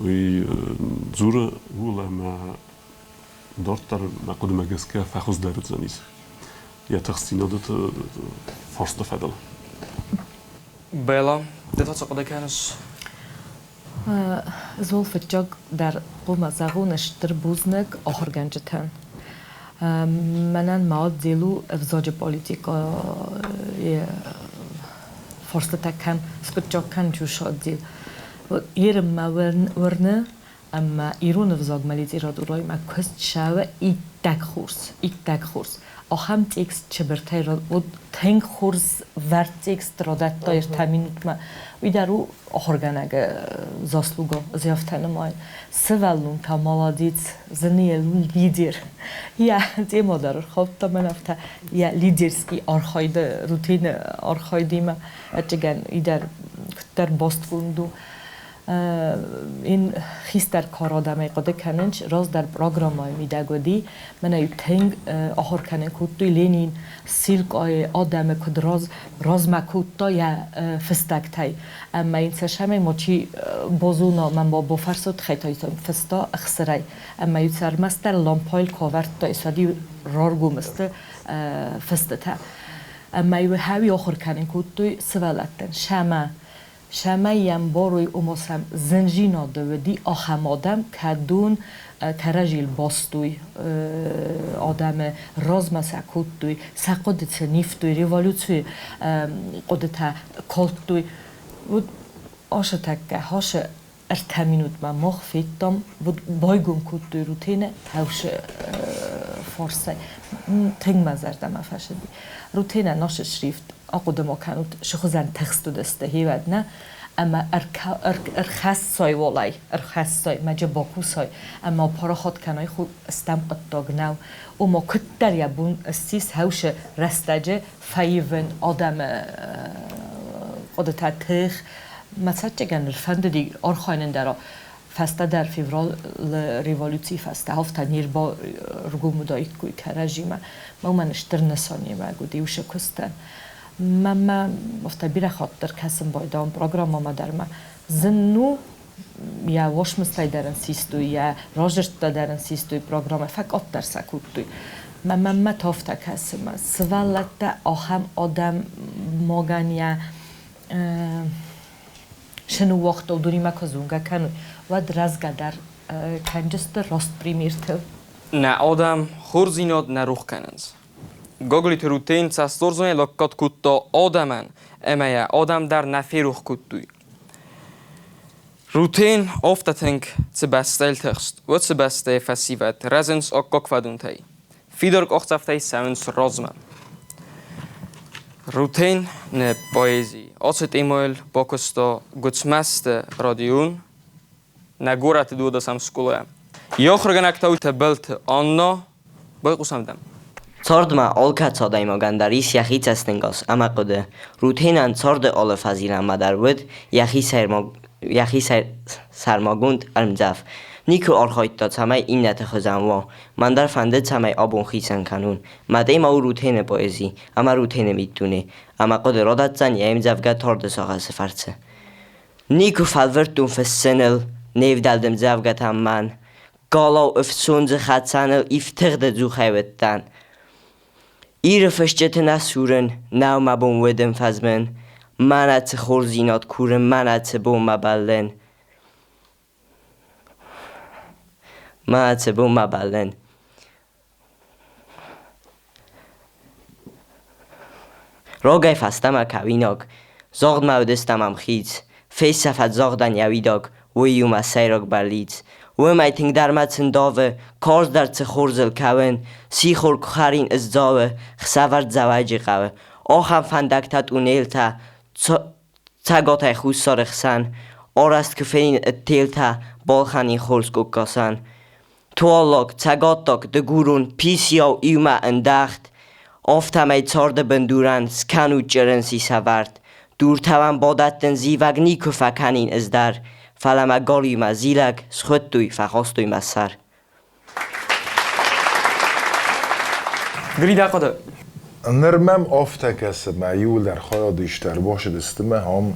Уый дзуры ууыл ӕмӕ Дарддӕр, мӕ хъуыдымӕ гӕсгӕ, фӕхуыздӕр уыдзӕнис йӕ тыхстдзинады фарсты фӕдыл. Бэлла, ды та цы хъуыды кӕныс? Ӕз уал фыццаг дӕр хъуамӕ зӕгъон стыр бузныг ахуыргӕнджытӕн. Мӕнӕн мӕ отдел у ӕвзаджы политикӕйы фарстытӕ кӕм скъуыддзаг кӕнджус отдел. Ерын мӕ уырны, ӕмӕ ирон ӕвзагмӕ литературӕимӕ куыст цӕуы иттӕг хорз, иттӕг хорз. Ахӕм текст чыбыртӕй уыд тынг хорз вӕрд текст радӕтта ӕртӕ минутмӕ. Уый дӕр у ахуыргӕнӕгы заслуга, ӕз афтӕ нымайын. Сывӕллон та молодец, зыны йӕ лидер. Йӕ тема дӕр ӕрхаудта мӕн афтӕ йӕ лидерский архайды, рутины архайдимӕ. Ӕцӕгӕн, уый дӕр куыддӕр бастгонд у. Ин хистӕр кар адӕмӕй хъуыды кӕнынц, раздӕр программӕйы мидӕг уыди, мӕнӕ тынг ахуыр кӕнын кодтой Ленин Силкъайы адӕмы куыд размӕ кодта йӕ фыстӕгтӕй. Ӕмӕ йын цӕсӕмӕй мачи базона, мӕ ма бафӕрсо тыххӕй та фыста ӕхсырӕй. Ӕмӕ-иу сӕ ӕрмӕстдӕр лампайыл куы авӕрдта, уӕд-иу раргом сты фыстытӕ. Ӕмӕ-иу хӕуи ахуыр кӕнын кодтой сывӕллӕттӕн сӕмӕ Цӕмӕй йӕм барой, ома сӕм зындзинады уыди ахӕм адӕм, кӕдон кӕрӕдзийыл бастой адӕмы, размӕ сӕ кодтой, сӕ хъуыдыты нивтой, революцийы хъуыдытӕ калдтой. Уыд ацы тӕккӕ хасы ӕртӕ минутмӕ мах федтам, уыд байгом кодтой Рутены хӕусы фарсӕй. Тынг мӕ зӕрдӕмӕ фӕцыди. Рутенӕн ацы шрифт ахъуыды ма кӕнут, цы хуызӕн тыхст уыдысты, хевӕд нӕ? Ӕмӕ ӕрхӕссой уолай, ӕрхӕссой, мӕджы бакусой, ӕмӕ парахат кӕной стӕм хъуыддаг нӕу. Ома куыддӕр йӕ бон ссис хӕусы рӕстӕджы фӕивын адӕмы хъуыдытӕ, тых. Мӕ цӕстыгӕн ӕрфӕндыди архайын дӕр фӕстӕдӕр февралы революцийы фӕстӕ афтӕ не рбаргом уыдаиккой кӕрӕдзимӕ. Мӕнмӕ стыр нысаниуӕг уыди уыцы куыстӕн. Мӕнмӕ афтӕ бирӕ хатт дӕр кӕсын байдайон программӕмӕ дӕр мӕ зын у йӕ уосмыстӕй дӕр ын систой, йӕ раздзырдтӕ дӕр ын систой программӕ, фӕкъаддӕр сӕ кодтой. Мӕ мӕнмӕ та афтӕ кӕсы, мӕ сывӕллӕттӕ ахӕм адӕмагӕн йӕ сӕ ныууагъта, уыдонимӕ куы зонгӕ кӕной, уӕд рӕзгӕ дӕр кӕнджысты раст примертыл. Нӕ адӕм хорздзинад нӕ рох кӕнынц. Гоголиты Рутен цӕстуарзонӕй лӕггад кодта адӕмӕн, ӕмӕ йӕ адӕм дӕр нӕ ферох кодтой. Рутен афтӕ тынг цы бӕстӕйыл тыхст, уыцы бӕстӕйы фӕсивӕд рӕзынц аккаг фӕдонтӕй, фидар къахдзӕфтӕй цӕуынц размӕ. Рутен нӕ поэзи ацы темӕйыл бакуыста Гуыцмӕзты Родион, нӕ горӕты дыууадӕсӕм скъолайӕ. Йӕ ахуыргӕнӕг та у Тӕбӕлты Анна. Байхъусӕм дӕм. Цардмӕ алкӕцы адӕймагӕн дӕр ис йӕхи цӕстӕнгас ӕмӕ хъуыды. Рутенӕн царды алы фӕзилӕнмӕ дӕр уыд йӕхи сӕрмагонд ӕрмдзӕф. Никуы архайдта, цӕмӕй иннӕты хуызӕн уа. Мӕн дӕр фӕнды, цӕмӕй абон хицӕн кӕнон. Мӕ темӕ у Рутены поэзи ӕмӕ Рутены миддуне, ӕмӕ хъуыды радӕтдзӕн йе мдзӕвгӕ Царды сагъӕсы фӕрцы. Никуы фӕлвӕрдтон фыссыныл, не вдӕлд ӕмдзӕвгӕтӕм мӕн. Галау ӕфсондзы хӕцӕныл ифтыгъды дзухӕй уыдтӕн. Иры фысджыты нӕ сурын, нӕу мӕ бон уыдын фӕзмын. Мӕнӕ цы хорздзинад курын, мӕнӕ цы бонмӕ бӕллын. Мӕнӕ цы бонмӕ бӕллын. Рогӕй фӕстӕмӕ кӕуинаг, загъдмӕ уыдыстӕм ӕмхиц, фесӕфӕд загъдӕн йӕ уидаг, уый у мӕ сӕйраг бӕллиц. Уымӕй тынгдӕр мӕ цы ндавы, карздӕр цы хорзыл кӕуын, сихор куы хӕрин ыздзауы, хсӕвӕр Дзӕуӕджыхъӕуы. Ахӕм фӕндӕгтӕ тъунелтӕ, Цӕгатӕй Хуссары хсӕн арӕзт куы фенин ӕдтелтӕ, балхӕнин хорз къухкъӕсӕн. Туаллаг, цӕгаттаг, дыгурон, писийау иумӕ ӕндӕгъд, афтӕмӕй царды бындурӕн скӕнут чырын сисӕвӕрд. Дуртӕуӕн бадӕттын зивӕг никуы фӕкӕнин ӕз дӕр, фӕлӕ мӕ галиумӕ зилӕг схуыдтой, фӕхастой мӕ сӕр. Гри, дӕ хъуыды? Ныр мӕм афтӕ кӕсы, мӕ иуылдӕр хайадисты ӕрбацыдысты мӕ ам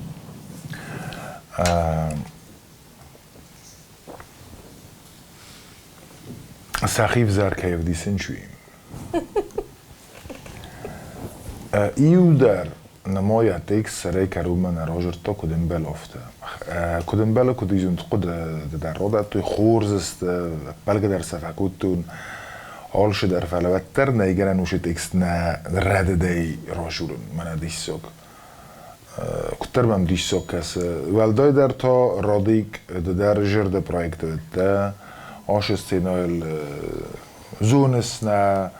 Сӕхи взӕр кӕй ӕвдисынч, уый. Иу дӕр нымайа текст сӕрӕй кӕронмӕ нӕ разырдта, куыд ӕмбӕлы, афтӕ. Куыд ӕмбӕлы, куыд изунд хъуыды дӕр радӕттой, хорз сты, ӕппӕлгӕ дӕр сӕ фӕкодтон, алцы дӕр, фӕлӕ уӕддӕр нӕй гӕнӕн уыцы текст нӕ рӕдыдӕй разурын, мӕнӕ диссаг. Куыддӕр мӕм диссаг кӕсы. Уӕлдайдӕр та Радик ды дӕр зӕрдӕ проекты уыдтӕ, ацы сценӕйыл зоныс нӕ,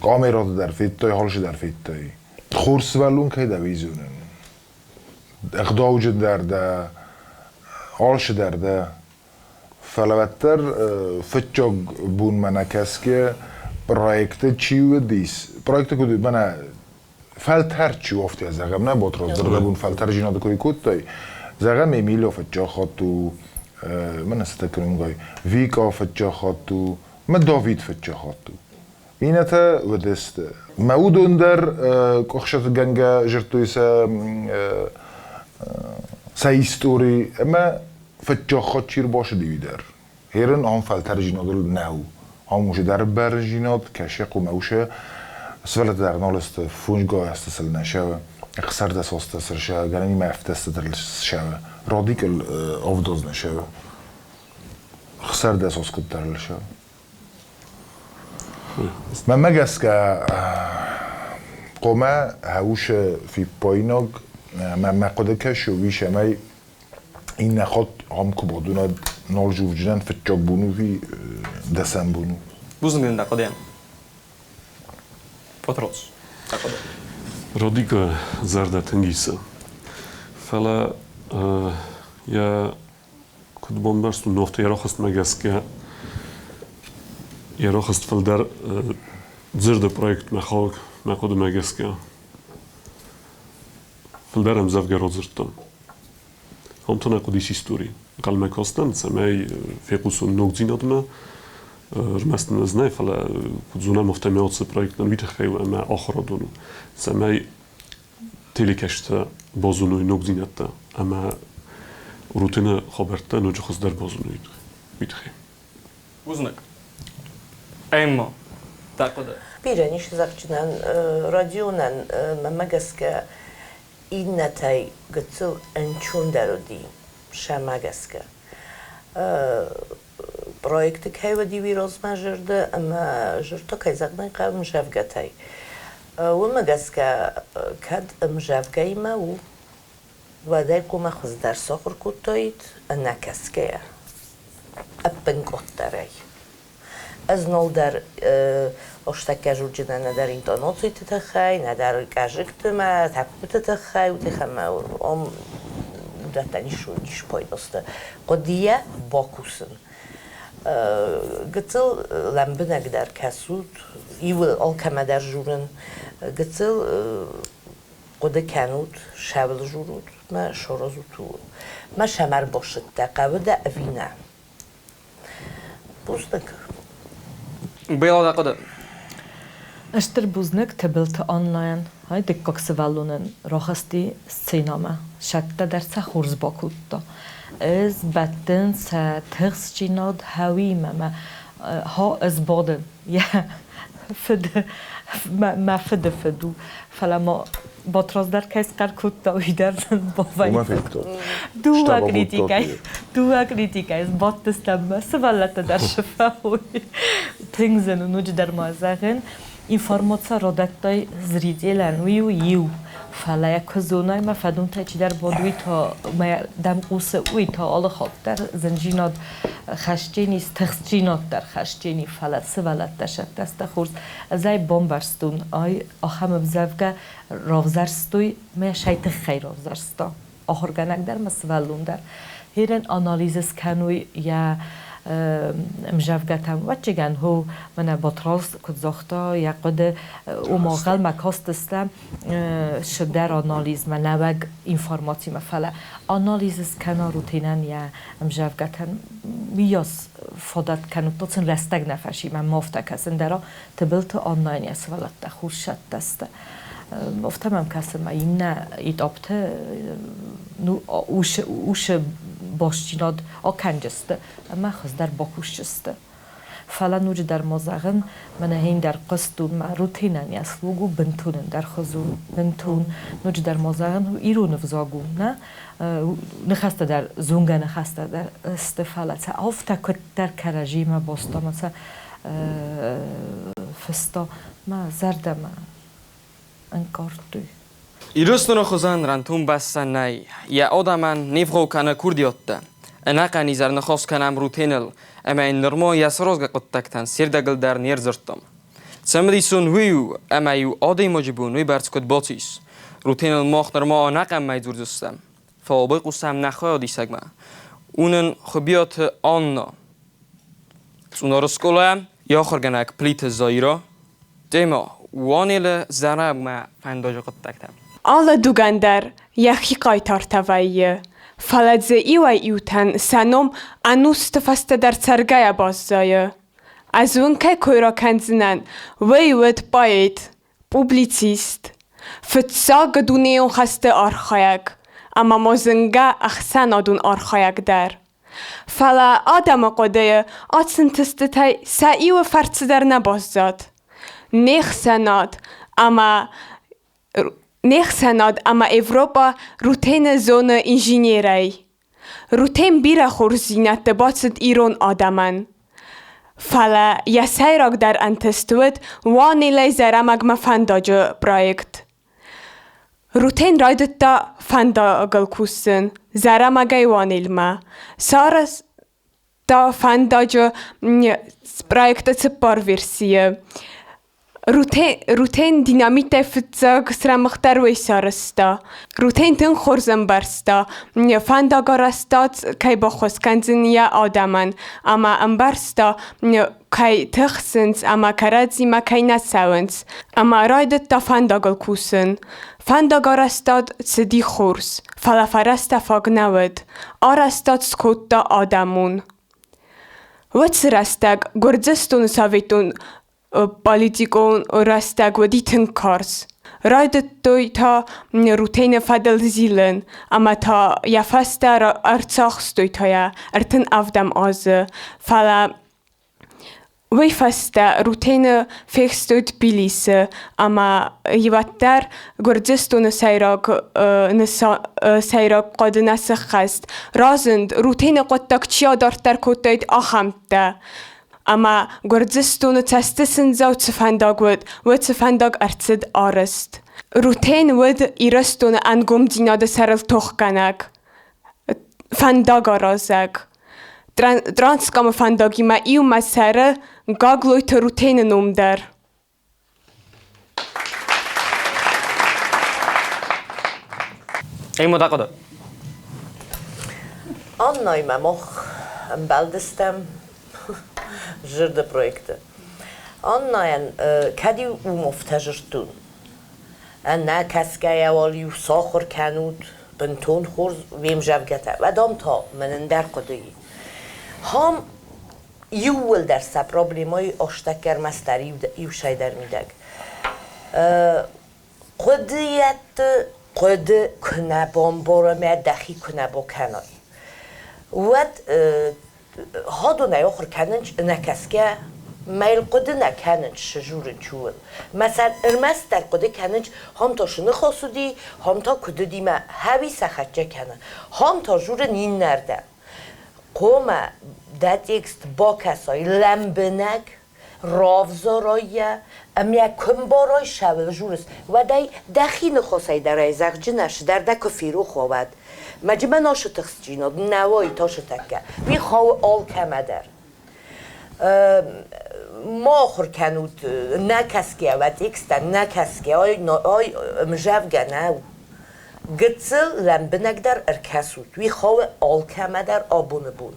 камераты дӕр федтай, алцы дӕр федтай. Хорз сывӕллон кӕй дӕ, уый зонын. Ӕгъдауджын дӕр дӕ, алцы дӕр дӕ. Фӕлӕ уӕддӕр фыццаг бонмӕ нӕ кӕсгӕ проекты чи уыдис, проекты куыд мӕнӕ фӕлтӕрд чи у, афтӕ зӕгъӕм, нӕ Батрадз дзырдӕбон фӕлтӕрджинады кой кодтай, зӕгъӕм, Эмилио фыццаг хатт у, мӕнӕ цытӕ кӕнунгай, Вика фыццаг хатт у, мӕ Давид фыццаг хатт у. Иннӕтӕ уыдысты. Мӕ уыдон дӕр къухсӕтгӕнгӕ зыдтой сӕ сӕ истори ӕмӕ фыццаг хатт чи ӕрбацыди, уый дӕр. Херын ам фӕлтӕрджинадыл нӕу. Ам уже дӕр бӕрнджинад, кӕсы хъумӕ усы сывӕллӕттӕ дӕр нал сты, фондзгай азты сыл нӕ сӕвы, 16 азты сыл сӕвы, гӕнӕнимӕ ӕфтӕсты дӕр сӕвы, Радикыл авдаз нӕ сӕвы, 16 аз куыддӕр ыл сӕвы. Мӕнмӕ гӕсгӕ, хъуамӕ хӕусы фиппаинаг, мӕ хъуыды кӕсы, уый цӕмӕй иннӕ хатт ам куы бадон, нал зувджынӕн фыццаг бон у ӕви дӕсӕм бон у. Бузныг дын дӕ хъуыдыйӕн. Патроц, дӕ хъуыды. Родикы зӕрдӕ тынг исы. Фӕлӕ йӕ куыд бамбӕрстон, афтӕ йӕ рахызтмӕ гӕсгӕ йӕ рахызт фылдӕр дзырды проектмӕ хауӕг, мӕ хъуыдымӕ гӕсгӕ. Фылдӕр ӕмдзӕвгӕ радзырдтам. Ам та нӕ хъуыдис истори. Ӕнхъӕлмӕ кастӕн, цӕмӕй фехъусон ногдзинадмӕ. Ӕрмӕст ын ӕз нӕ, фӕлӕ куыд зонӕм, афтӕмӕй ацы проект нын уый тыххӕй у ӕмӕ ахуырадон у, цӕмӕй телекӕсджытӕ базоной ногдзинӕдтӕ ӕмӕ рутины хабӕрттӕ ноджы хуыздӕр базоной уый тыххӕй. Бузныг. Эмма, дӕ хъуыды? Бирӕ ницы зӕгъджынӕн Родионӕн мӕнмӕ гӕсгӕ иннӕтӕй гыццыл ӕнцондӕр уыди сӕмӕ гӕсгӕ. Проекты кӕй уыди уый размӕ зӕрдӕ ӕмӕ зӕрдӕ кӕй зӕгъын ӕй хъӕуы ӕмзӕвгӕтӕй. Уымӕ гӕсгӕ кӕд ӕмзӕвгӕимӕ у, уӕд ӕй хъуамӕ хуыздӕр сахуыр кодтаид ӕнӕкӕсгӕйӕ, ӕппынкъаддӕрӕй. Ӕз нал дӕр ӕстӕккӕ зурджынӕн нӕдӕр интонациты тыххӕй, нӕдӕр къӕзыгты мӕ тӕппыты тыххӕй, уый тыххӕй мӕ ам уыдӕттӕ ницы пайда сты. Хъуыдыйӕ бакусын. Гыццыл лӕмбынӕгдӕр кӕсут, иуыл алкӕмӕ дӕр журын, гыццыл хъуыды кӕнут, сӕвыл журут, мӕ саразут ууыл. Мӕ сӕм ӕрбассыдтӕ, хъӕуы дӕ ӕви нӕ? Бузныг. Бела дӕ хъуыды? Стыр бузныг Тыбылты Аннӕйӕн. Ай дыккаг сывӕллонӕн рахызти сценӕмӕ. Сӕттӕ дӕр сӕ хорз бакодта. Ӕз бӕттын сӕ тыхстдзинад хӕуимӕ мӕ ха ӕз бадын. Йӕ фыд мӕ фыды фыд у. Фӕлӕ ма Батрадз дӕр кӕй схъӕр кодта, уый дӕр нын бавӕййы. Дыууӕ критикӕй, дыууӕ критикӕй сбадтыстӕм мӕ сывӕллӕттӕ дӕр сфӕхой. Тынг зын у ноджыдӕр ма зӕгъын. Информаци радӕттай зрителӕн, уый у иу. Фӕлӕ йӕ куы зонай, мӕ фӕдонтӕй чидӕр бад, уый та мӕ дӕм хъусы, уый та алы хатт дӕр зындзинад хӕсджын ис, тыхстдзинад дӕр хӕсджын и, фӕлӕ сывӕллӕттӕ сӕттӕ хорз. Ӕз ӕй бамбӕрстон, ай ахӕм ӕмдзӕвгӕ равзӕрстой, мӕ сӕй тыххӕй равзӕрста. Ахуыргӕнӕг дӕр ма сывӕллон дӕр. Херен анализ скӕнуй йӕ ӕмзӕвгӕтӕм. Ӕвӕццӕгӕн, хо, мӕнӕ Батрадз куыд загъта, йӕ хъуыды, ома гъӕлмӕ кастыстӕм сыдӕр анализмӕ, нӕуӕг информацимӕ, фӕлӕ анализ скӕна рутинӕн йӕ ӕмзӕвгӕтӕн уыйас фадат кӕнут, то сын рӕстӕг нӕ фӕсимӕ, ма афтӕ кӕсын дӕр Тыбылты Аннӕйӕн йӕ сывӕллӕттӕ хурсӕттӕ сты. Афтӕ мӕм кӕсы, мӕ иннӕ этапты ну, усы бастдзинад акӕнджысты ӕмӕ хуыздӕр бакусджысты. Фӕлӕ ноджыдӕр ма зӕгъын, мӕнӕ хиндӕр хъуыст у мӕ Рутенӕн йӕ слог у бынтон ӕндӕрхуыз у, бынтон. Ноджыдӕр ма зӕгъын, ирон ӕвзаг у, нӕ? Ныхӕстӕ дӕр, зонгӕ ныхӕстӕ дӕр сты, фӕлӕ сӕ афтӕ куыддӕр кӕрӕдзимӕ баста мӕ сӕ фыста мӕ зӕрдӕмӕ ӕнкъардтой. Ирыстоны хуызӕн рантун бӕстӕ нӕй. Йӕ адӕмӕн не вгъау кӕны курдиӕттӕ. Ӕнӕхъӕн изӕр ныхас кӕнӕм Рутеныл, ӕмӕ йын нырма йӕ саразгӕ хъуыддӕгтӕн се рдӕгыл дӕр не рдзырдтам. Цымыдисон уый у, ӕмӕ-иу адӕймаджы бон уыйбӕрц куыд бацис. Рутеныл мах нырма ӕнӕхъӕн мӕй дзурдзыстӕм, фӕлӕ байхъусӕм нӕ хайадисӕгмӕ. У нын Хуыбиаты Анна. Цъунары скъолайӕ йӕ ахуыргӕнӕг Плиты Заира. Тема Уанелы зарӕгмӕ фӕндаджы хъуыддӕгтӕ. Алы дугӕн дӕр йӕхи хъайтартӕ вӕййы, фӕлӕ дзы иуӕй-иутӕн сӕ ном ӕнусты фӕстӕ дӕр цӕргӕйӕ баззайы. Ӕз уын кӕй кой ракӕндзынӕн, уый уыд поэт, публицист, фыццаг дунейон хӕсты архайӕг ӕмӕ ма зынгӕ ӕхсӕнадон архайӕг дӕр. Фӕлӕ адӕмы хъуыдыйы ацы ӕнтыстытӕй сӕ иуы фӕрцы дӕр нӕ баззад. Не хсӕнад ӕмӕ не хсӕнад ӕмӕ Европӕ Рутены зоны инженерӕй. Рутен бирӕ хорздзинӕдты бацыд ирон адӕмӕн. Фӕлӕ йӕ сӕйрагдӕр ӕнтыст уыд Уанелӕй Зӕрӕмӕгмӕ фӕндаджы проект. Рутен райдыдта фӕндагыл кусын Зӕрӕмӕгӕй Уанелмӕ. Сарӕзта фӕндаджы проекты цыппар версийы. Рутен динамитӕй фыццаг срӕмыгъддӕр уый сарӕзта. Рутен тынг хорз ӕмбӕрста, фӕндагарӕзтад кӕй баххуыс кӕндзӕн йӕ адӕмӕн, ӕмӕ ӕмбӕрста, кӕй тыхсынц ӕмӕ кӕрӕдзимӕ кӕй нӕ цӕуынц. Ӕмӕ райдыдта фӕндагыл кусын. Фӕндагарӕзтад цыди хорз, фӕлӕ фӕрӕзтӕ фаг нӕ уыд. Арӕзтад скодта адӕмон. Уыцы рӕстӕг Гуырдзыстоны советон политикон рӕстӕг уыди тынг карз. Райдыдтой та Рутены фӕдыл зилын ӕмӕ та йӕ фӕстӕ ӕрцахстой та йӕ 37 азы. Фӕлӕ уый фӕстӕ Рутены фехстой Тбилисы ӕмӕ уӕддӕр Гуырдзыстоны сӕйраг сӕйраг хъуыды нӕ сыххӕст. Разынд, Рутены хъуыддаг чи адарддӕр кодтаид, ахӕмтӕ. Ӕмӕ Гуырдзыстоны цӕстысындзау цы фӕндаг уыд, уыцы фӕндаг ӕрцыд арӕзт. Рутен уыд Ирыстоны ӕнгомдзинады сӕрыл тохгӕнӕг, фӕндагаразӕг. Транскамы фӕндагимӕ иумӕ цӕры Гаглойты Рутены ном дӕр. Ӕмӕ дӕ хъуыды? Аннаимӕ мах ӕмбӕлдыстӕм зӕрды проекты. Аннайӕн кӕд-иу уым афтӕ зырдтон, ӕнӕ кӕсгӕйӕ уал-иу сахуыр кӕнут, бынтон хорз уе мзӕвгӕтӕ. Уӕд ам та мӕн ӕндӕр хъуыды и. Хам иууылдӕр сӕ проблемӕйы астӕккӕрмӕстдӕр иусайдӕр мидӕг. Хъуыдыйӕдты хъуыды куы нӕ бамбара мӕ дӕхи куы нӕ бакӕнай, уӕд хадонӕй ахуыр кӕнын ӕнӕкӕсгӕ мӕйыл хъуыды нӕ кӕнын сжурын чуыл. Мӕсӕн ӕрмӕстдӕр хъуыды кӕнын, хам та шы ныхас уыди, хам та куыд уыди мӕ хӕуи сӕ хӕццӕ кӕны. Хам та журын иннӕрдӕм. Хъуамӕ дӕ текст бакӕсай лӕмбынӕг, равзарай йӕ ӕмӕ куы мбарай сӕуыл журыс, уӕд ӕй дӕхи ныхасӕй дӕр ӕй зӕгъджынӕ дӕр дӕ куы ферох уа, уӕд. Мӕджы мӕн ашы тыхстджинад нӕ уай ташы тӕккӕ. Уый хауы алкӕмӕ дӕр. Ма ахуыр кӕнут нӕ кӕсгӕ уӕ тексттӕ, нӕ кӕсгӕ, ай, ай ӕмзӕвгӕ нӕу. Гыццыл лӕмбынӕгдӕр ӕркӕсут, уый хауы алкӕмӕ дӕр абоны бон.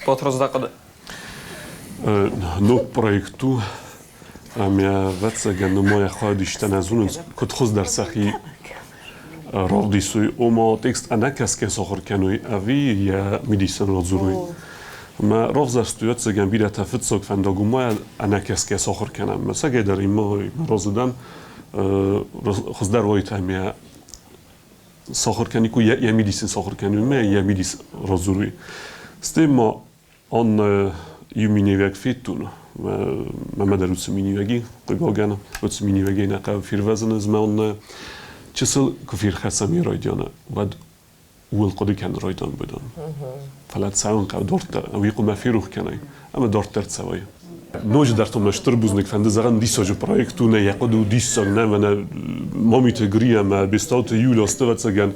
Батрадз, дӕ хъуыды? Ног проект у, ӕмӕ ӕвӕццӕгӕн нымайӕ хайадистӕн ӕз уынынц, куыд хуыздӕр сӕхи равдисой, ома текст ӕнӕкӕсгӕ сахуыр кӕной ӕви йӕ мидисӕн радзурой. Ӕмӕ равзӕрстой, ӕвӕццӕгӕн, бирӕтӕ фыццаг фӕндаг уымӕ ӕнӕкӕсгӕ сахуыр кӕнӕм. Ӕцӕгӕйдӕр имӕ разы дӕн, хуыздӕр уаид ӕмӕ сахуыр кӕниккой, йӕ мидис ын сахуыр кӕнынмӕ, йӕ мидис радзурой. Стӕй ма Аннӕ Иу миниуӕг федтон, мӕмӕ дӕр уыцы миниуӕги, хъыгагӕн, уыцы миниуӕгӕй нӕ хъӕуы фервӕзын ӕз мӕ оннӕ чысыл куы ферхӕцӕм йӕ райдианы, уӕд ууыл хъуыды кӕнын райдиан быдон. Фӕлӕ цӕуын хъӕуы дарддӕр, уый хъуамӕ ферох кӕнай ӕмӕ дарддӕр цӕуай. Ноджыдӕр та мӕ стыр бузныг фӕнды зӕгъын, диссаджы проект у, нӕ йӕ хъуыды у диссаг, нӕ мӕнӕ Мамиты Гри ӕмӕ Бестауты Юля сты, ӕвӕццӕгӕн,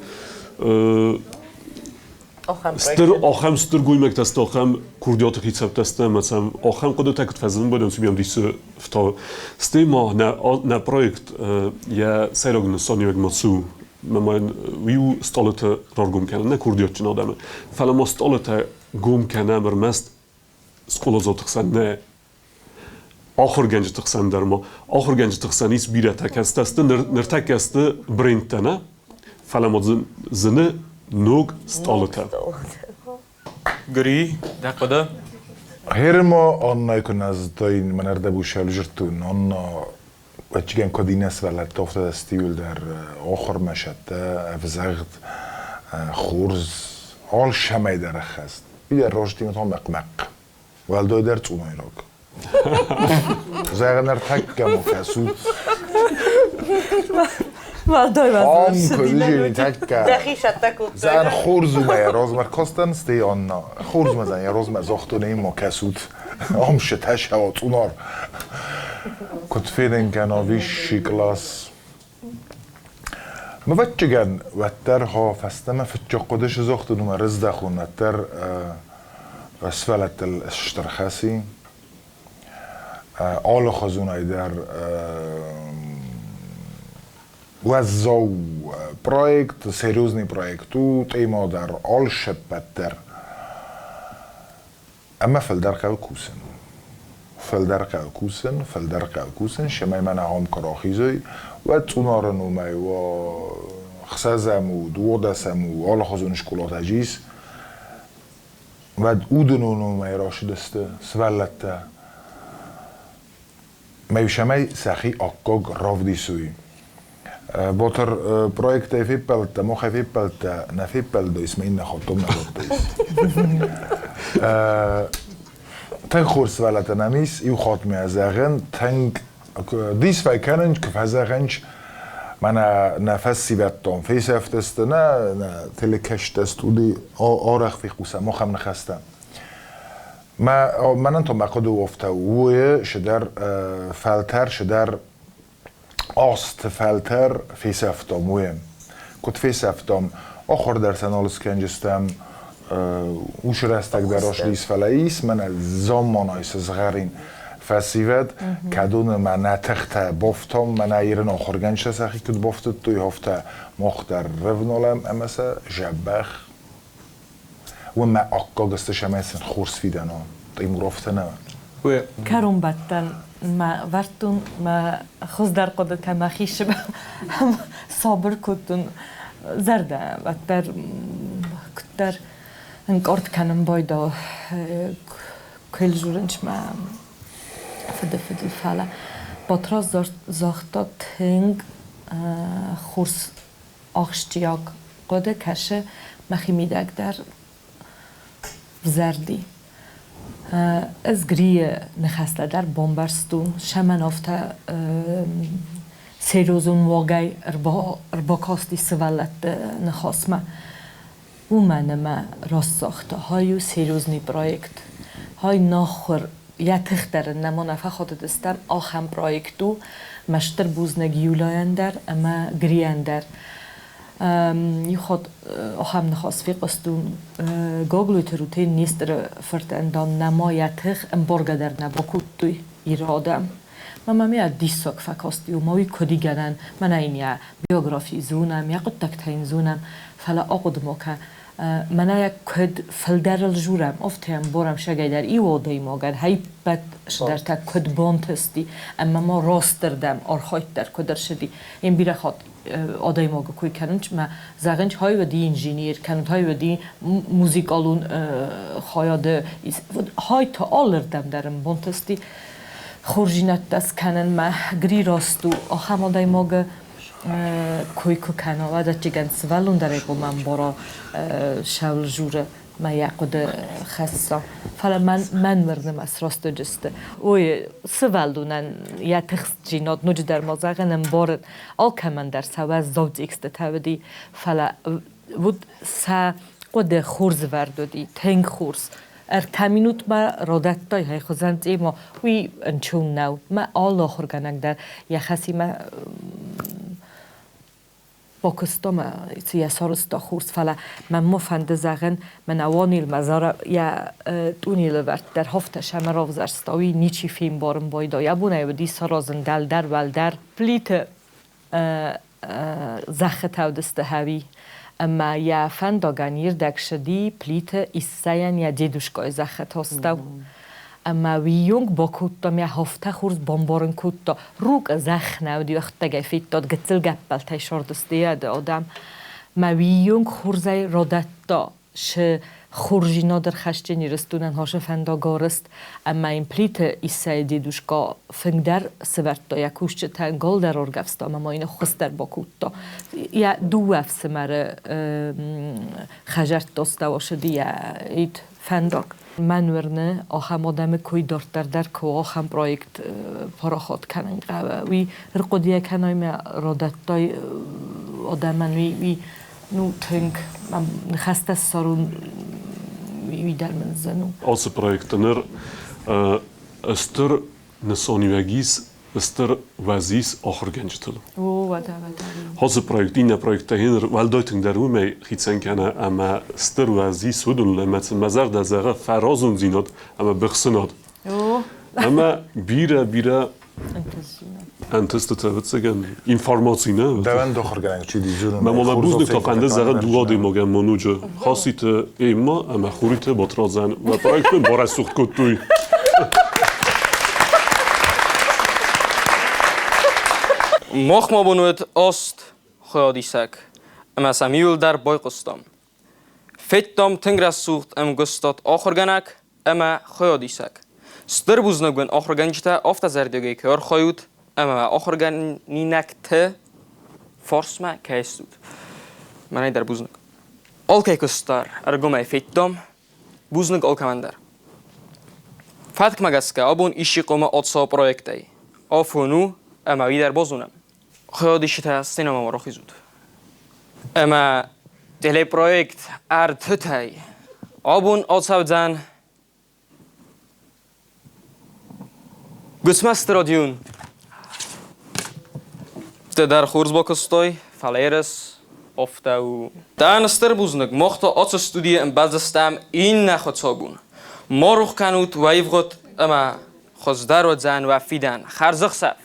Стыр ахӕм стыр гоймӕгтӕ сты, ахӕм курдиаты хицӕуттӕ сты ӕмӕ сӕм ахӕм хъуыдытӕ куыд фӕзынын бадӕм, цымӕ дисы фтауы. Стӕй ма нӕ проект йӕ сӕйраг нысаниуӕг ма цы у? Мӕ уый у стъалытӕ раргом кӕнын, нӕ курдиатджын адӕмы. Фӕлӕ ма стъалытӕ гом кӕнӕм ӕрмӕст скъоладзауты хсӕн нӕ, ахуыргӕнджыты хсӕн дӕр ма. Ахуыргӕнджыты хсӕн ис бирӕтӕ, кӕцытӕ сты ныртӕккӕ сты брендтӕ, нӕ? Фӕлӕ ма дзы зыны ног стъалытӕ. Гри, дӕ хъуыды? Гъерма Аннай куы нӕ зыдтаин, мӕн ӕрдӕбусӕл зырдтон, Анна ӕвӕццӕгӕн кӕд иннӕ сывӕллӕттӕ афтӕ иууылдӕр ахуырмӕ сӕттӕ, ӕвзӕгъд, хорз, алцӕмӕй дӕр ӕххӕст. Уый дӕр раст та мӕхъ-мӕхъ. Уӕлдайдӕр цъунайраг. Зӕгъӕн, ӕртӕккӕ ма кӕсут. Уӕлдай Ам куы тӕккӕ. Дӕхи сӕттӕ кодтай. Зӕгъӕн, хорз у мӕ йӕ размӕ кастӕн, стӕй Анна. Хорз мӕ зӕгъӕн, йӕ размӕ загътон, ӕй ма кӕсут. Ам шытӕ цъунар. Куыд фенын кӕна высший класс. Мӕвӕццӕгӕн, уӕддӕр ха фӕстӕмӕ фыццаг хъуыды сызагътон ӕмӕ рыздӕхон, уӕддӕр сывӕллӕттыл стыр хӕс и. Алыхуызонӕй дӕр уӕззау проект, серьезный проект у, темӕ дӕр алцыппӕт дӕр. Ӕмӕ фылдӕр хъӕуы кусын. Фылдӕр хъӕуы кусын, фылдӕр хъӕуы кусын, цӕмӕй мӕнӕ ам куы рахизой, уӕд цъунары номӕй уа ӕхсӕзӕм у, дыууадӕсӕм у, алыхуызон скъолатӕ ис, уӕд уыдоны номӕй рацыдысты сывӕллӕттӕ. Мӕ цӕмӕй сӕхи аккаг равдисой. Ботар проектӕй феппӕлдта, махӕй феппӕлдта, нӕ феппӕлдойс, мӕ иннӕ хаттом нӕ кодтойс. Тынг хорз сывӕллӕттӕ нӕм ис, иу хатт мӕ зӕгъын, тынг дис фӕкӕнын, куы фӕзӕгъынц, мӕнӕ нӕ фӕсивӕдтон фесӕфтысты, нӕ нӕ телекӕстӕ студи арӕх фехъусӕм ахӕм ныхӕстӕ. Мӕнӕн та мӕ хъуыды у афтӕ, уый цыдӕр фӕлтӕр, цыдӕр азты фӕлтӕр фесӕфтам, уый. Куыд фесӕфтам, ахуыр дӕр сӕ нал скӕнджыстӕм, уыцы рӕстӕг дӕр ис, фӕлӕ ис мӕнӕ замманай сызгъӕрин фӕсивӕд, кӕдоны мӕнӕ тыхтӕ бафтам, мӕнӕ ирон ахуыргӕнджытӕ сӕхи куыд бафтыдтой, афтӕ мах дӕр рывналӕм ӕмӕ сӕ дзӕбӕх уымӕ аккаг сты, цӕмӕй сын хорз фидӕн уа. Тъимуровтӕ нӕ. Кӕронбӕттӕн мӕ вӕрдтон мӕ хуыздӕр хъуыдытӕ мӕхи сабыр кодтон зӕрдӕ, уӕддӕр куыддӕр ӕнкъард кӕнын байдал куы мӕ фыды фыдыл, фӕлӕ Батрадз загъта тынг хорз ахсджиаг хъуыды кӕсы мӕхимидӕг дӕр взӕрди. Ӕз Грийы ныхӕстӕ дӕр бамбӕрстон, сӕмӕн афтӕ серьезон уагӕй ӕрбакасти сывӕллӕтты ныхасмӕ. Уымӕн ӕмӕ раст загъта, хай у серьезный проект, хай нахуыр йӕ тых дӕр ын нӕма нӕ фӕхатыдыстӕм, ахӕм проект у. Мӕ стыр бузныг Юляйӕн дӕр ӕмӕ Грийӕн дӕр. Иу хатт ахӕм ныхас фехъуыстон Гаглойты Рутен Несторы фыртӕн, дам, нӕма йӕ тых ӕмбаргӕ дӕр нӕ бакодтой иры адӕм. Мӕ мӕм йӕ диссаг фӕкасти, ома уый куыд и гӕнӕн, мӕнӕ йын йӕ биографи зонӕм, йӕ хъуыддӕгтӕ йын зонӕм, фӕлӕ ахъуыды ма кӕ, мӕнӕ йӕ куыд фылдӕрыл журӕм, афтӕ ӕмбарӕм сагӕй дӕр иу адӕймагӕн хӕйппӕт цыдӕртӕ куыд бантысти ӕмӕ ма растырдӕм архайд дӕр куыд ӕрцыди. Ин бирӕ хатт адӕймагы кой кӕнынц мӕ зӕгъынц, хай уыди инженер, кӕнӕ хай уыди музыкалон хайады, хай та алырдӕм дӕр ын бантысти хорздзинӕдтӕ скӕнынмӕ. Гри раст у, ахӕм адӕймагы кой куы кӕна, уӕд ӕцӕгӕн сывӕллон дӕр ӕй хъуамӕ ӕмбара сӕуыл журы. Мӕ йӕ хъуыды хӕсса. Фӕлӕ мӕн уырны мӕ срастуджысты. Ой, сывӕллонӕн йӕ тыхстдзинад ноджыдӕр ма зӕгъын ӕмбарын. Алкӕмӕн дӕр сӕ уӕззау текстытӕ уыди, фӕлӕ уыд сӕ хъуыды хорз вӕрд уыди, тынг хорз. Ӕртӕ минутмӕ радӕттай хуызӕн тема, уый ӕнцон нӕу. Мӕ алы ахуыргӕнӕг дӕр йӕ хӕсимӕ бакуыста мӕ йӕ сарӕзта хорз, фӕлӕ мӕн ма фӕнды зӕгъын, мӕнӕ Уанил мӕ зара йӕ тъунелы вӕрд дӕр хафтӕ сӕмӕ равзӕрста, уый ничи фембарын байдайы. Абон ӕй уыди саразын дӕлдӕр, уӕлдӕр. Плиты зӕххытӕ уыдысты хӕуи, ӕмӕ йӕ фӕндагӕн ирдӕг ссыди Плиты Иссӕйӕн йӕ дедушкайы зӕххыты астӕу. Ӕмӕ уыйонг бакодтам, йӕ хафтӕ хорз бамбарын кодта. Рукъы зӕхх нӕ уыди, уӕхтӕгӕй федтат, гыццыл гӕппӕлтӕй сӕрдысты адӕм. Мӕ уыйонг хорзӕй радӕтта шы хорздзинад ӕрхӕсджын Ирыстонӕн хосы фӕндаг арӕзт, ӕмӕ йын Плиты Иссӕйы дедушка фынг дӕр сывӕрдта йӕ кусджытӕн, гал дӕр ӕргӕвста ӕмӕ ма йын ӕххуыс дӕр бакодта. Йӕ дыууӕ ӕфсымӕры хӕдзӕртты астӕу ссыди йӕ фӕндаг. Мӕн уырны, ахӕм адӕмы кой дарддӕр дӕр куы ахӕм проект парахат кӕнын хъӕуы, уый ӕрхъуыдыйӕ кӕной мӕ радӕттай адӕмӕн, уый ну тынг ныхӕстӕ ссарун уый дӕр мын зын у. Ацы проекты ныр стыр нысаниуӕг ис, стыр уӕз ис ахуыргӕнджытыл. О, уӕдӕ, уӕдӕ. Ацы проект иннӕ проекттӕй ныр уӕлдай тынгдӕр уымӕй хицӕн кӕны, ӕмӕ стыр уӕз ис уыдоныл, ӕмӕ сын мӕ зӕрдӕ зӕгъы фӕразондзинад ӕмӕ быхсынад. Ӕмӕ бирӕ-бирӕ ӕнтыстытӕ, ӕвӕццӕгӕн, информаци нӕ. Дӕуӕн дохыргӕнӕг чи дизурын. Мӕ мала бузныг та фӕнды зӕгъы дыууӕ адӕймагӕн ма ноджы Хаситы Эмма ӕмӕ Хуриты Батрадзӕн мӕ проект мын барӕсугъд кодтой. Мах ма бон уыд аст хайадисӕг, ӕмӕ сӕм иуылдӕр байхъуыстам. Федтам тынг рӕсугъд ӕмгуыстад ахуыргӕнӕг ӕмӕ хайадисӕг. Стыр бузныг уын ахуыргӕнджытӕ афтӕ зӕрдиагӕй кӕй архайут ӕмӕ ахуыргӕнинӕгты фарсмӕ кӕй стут. Мӕнӕй дӕр бузныг. Алкӕй куыст дӕр ӕргомӕй федтам, бузныг алкӕмӕн дӕр. Фӕткмӕ гӕсгӕ абон исчи хъуамӕ ацӕуа проектӕй. Афон у, ӕмӕ уый дӕр базонӕм. Хайадисджытӕ сценӕмӕ рахизут. Ӕмӕ телепроект ӕртытӕй абон ацӕудзӕн Гуыцмӕзты Родион. Ды дӕр хорз бакуыстай, фӕлӕ ерыс афтӕ у. Дӕн стыр бузныг, мах та ацы студийы ӕмбӕлдзыстӕм иннӕ хуыцаубон. Ма рох кӕнут уӕ ивгъуыд ӕмӕ хуыздӕр уыдзӕн уӕ фидӕн. Хӕрзӕхсӕв!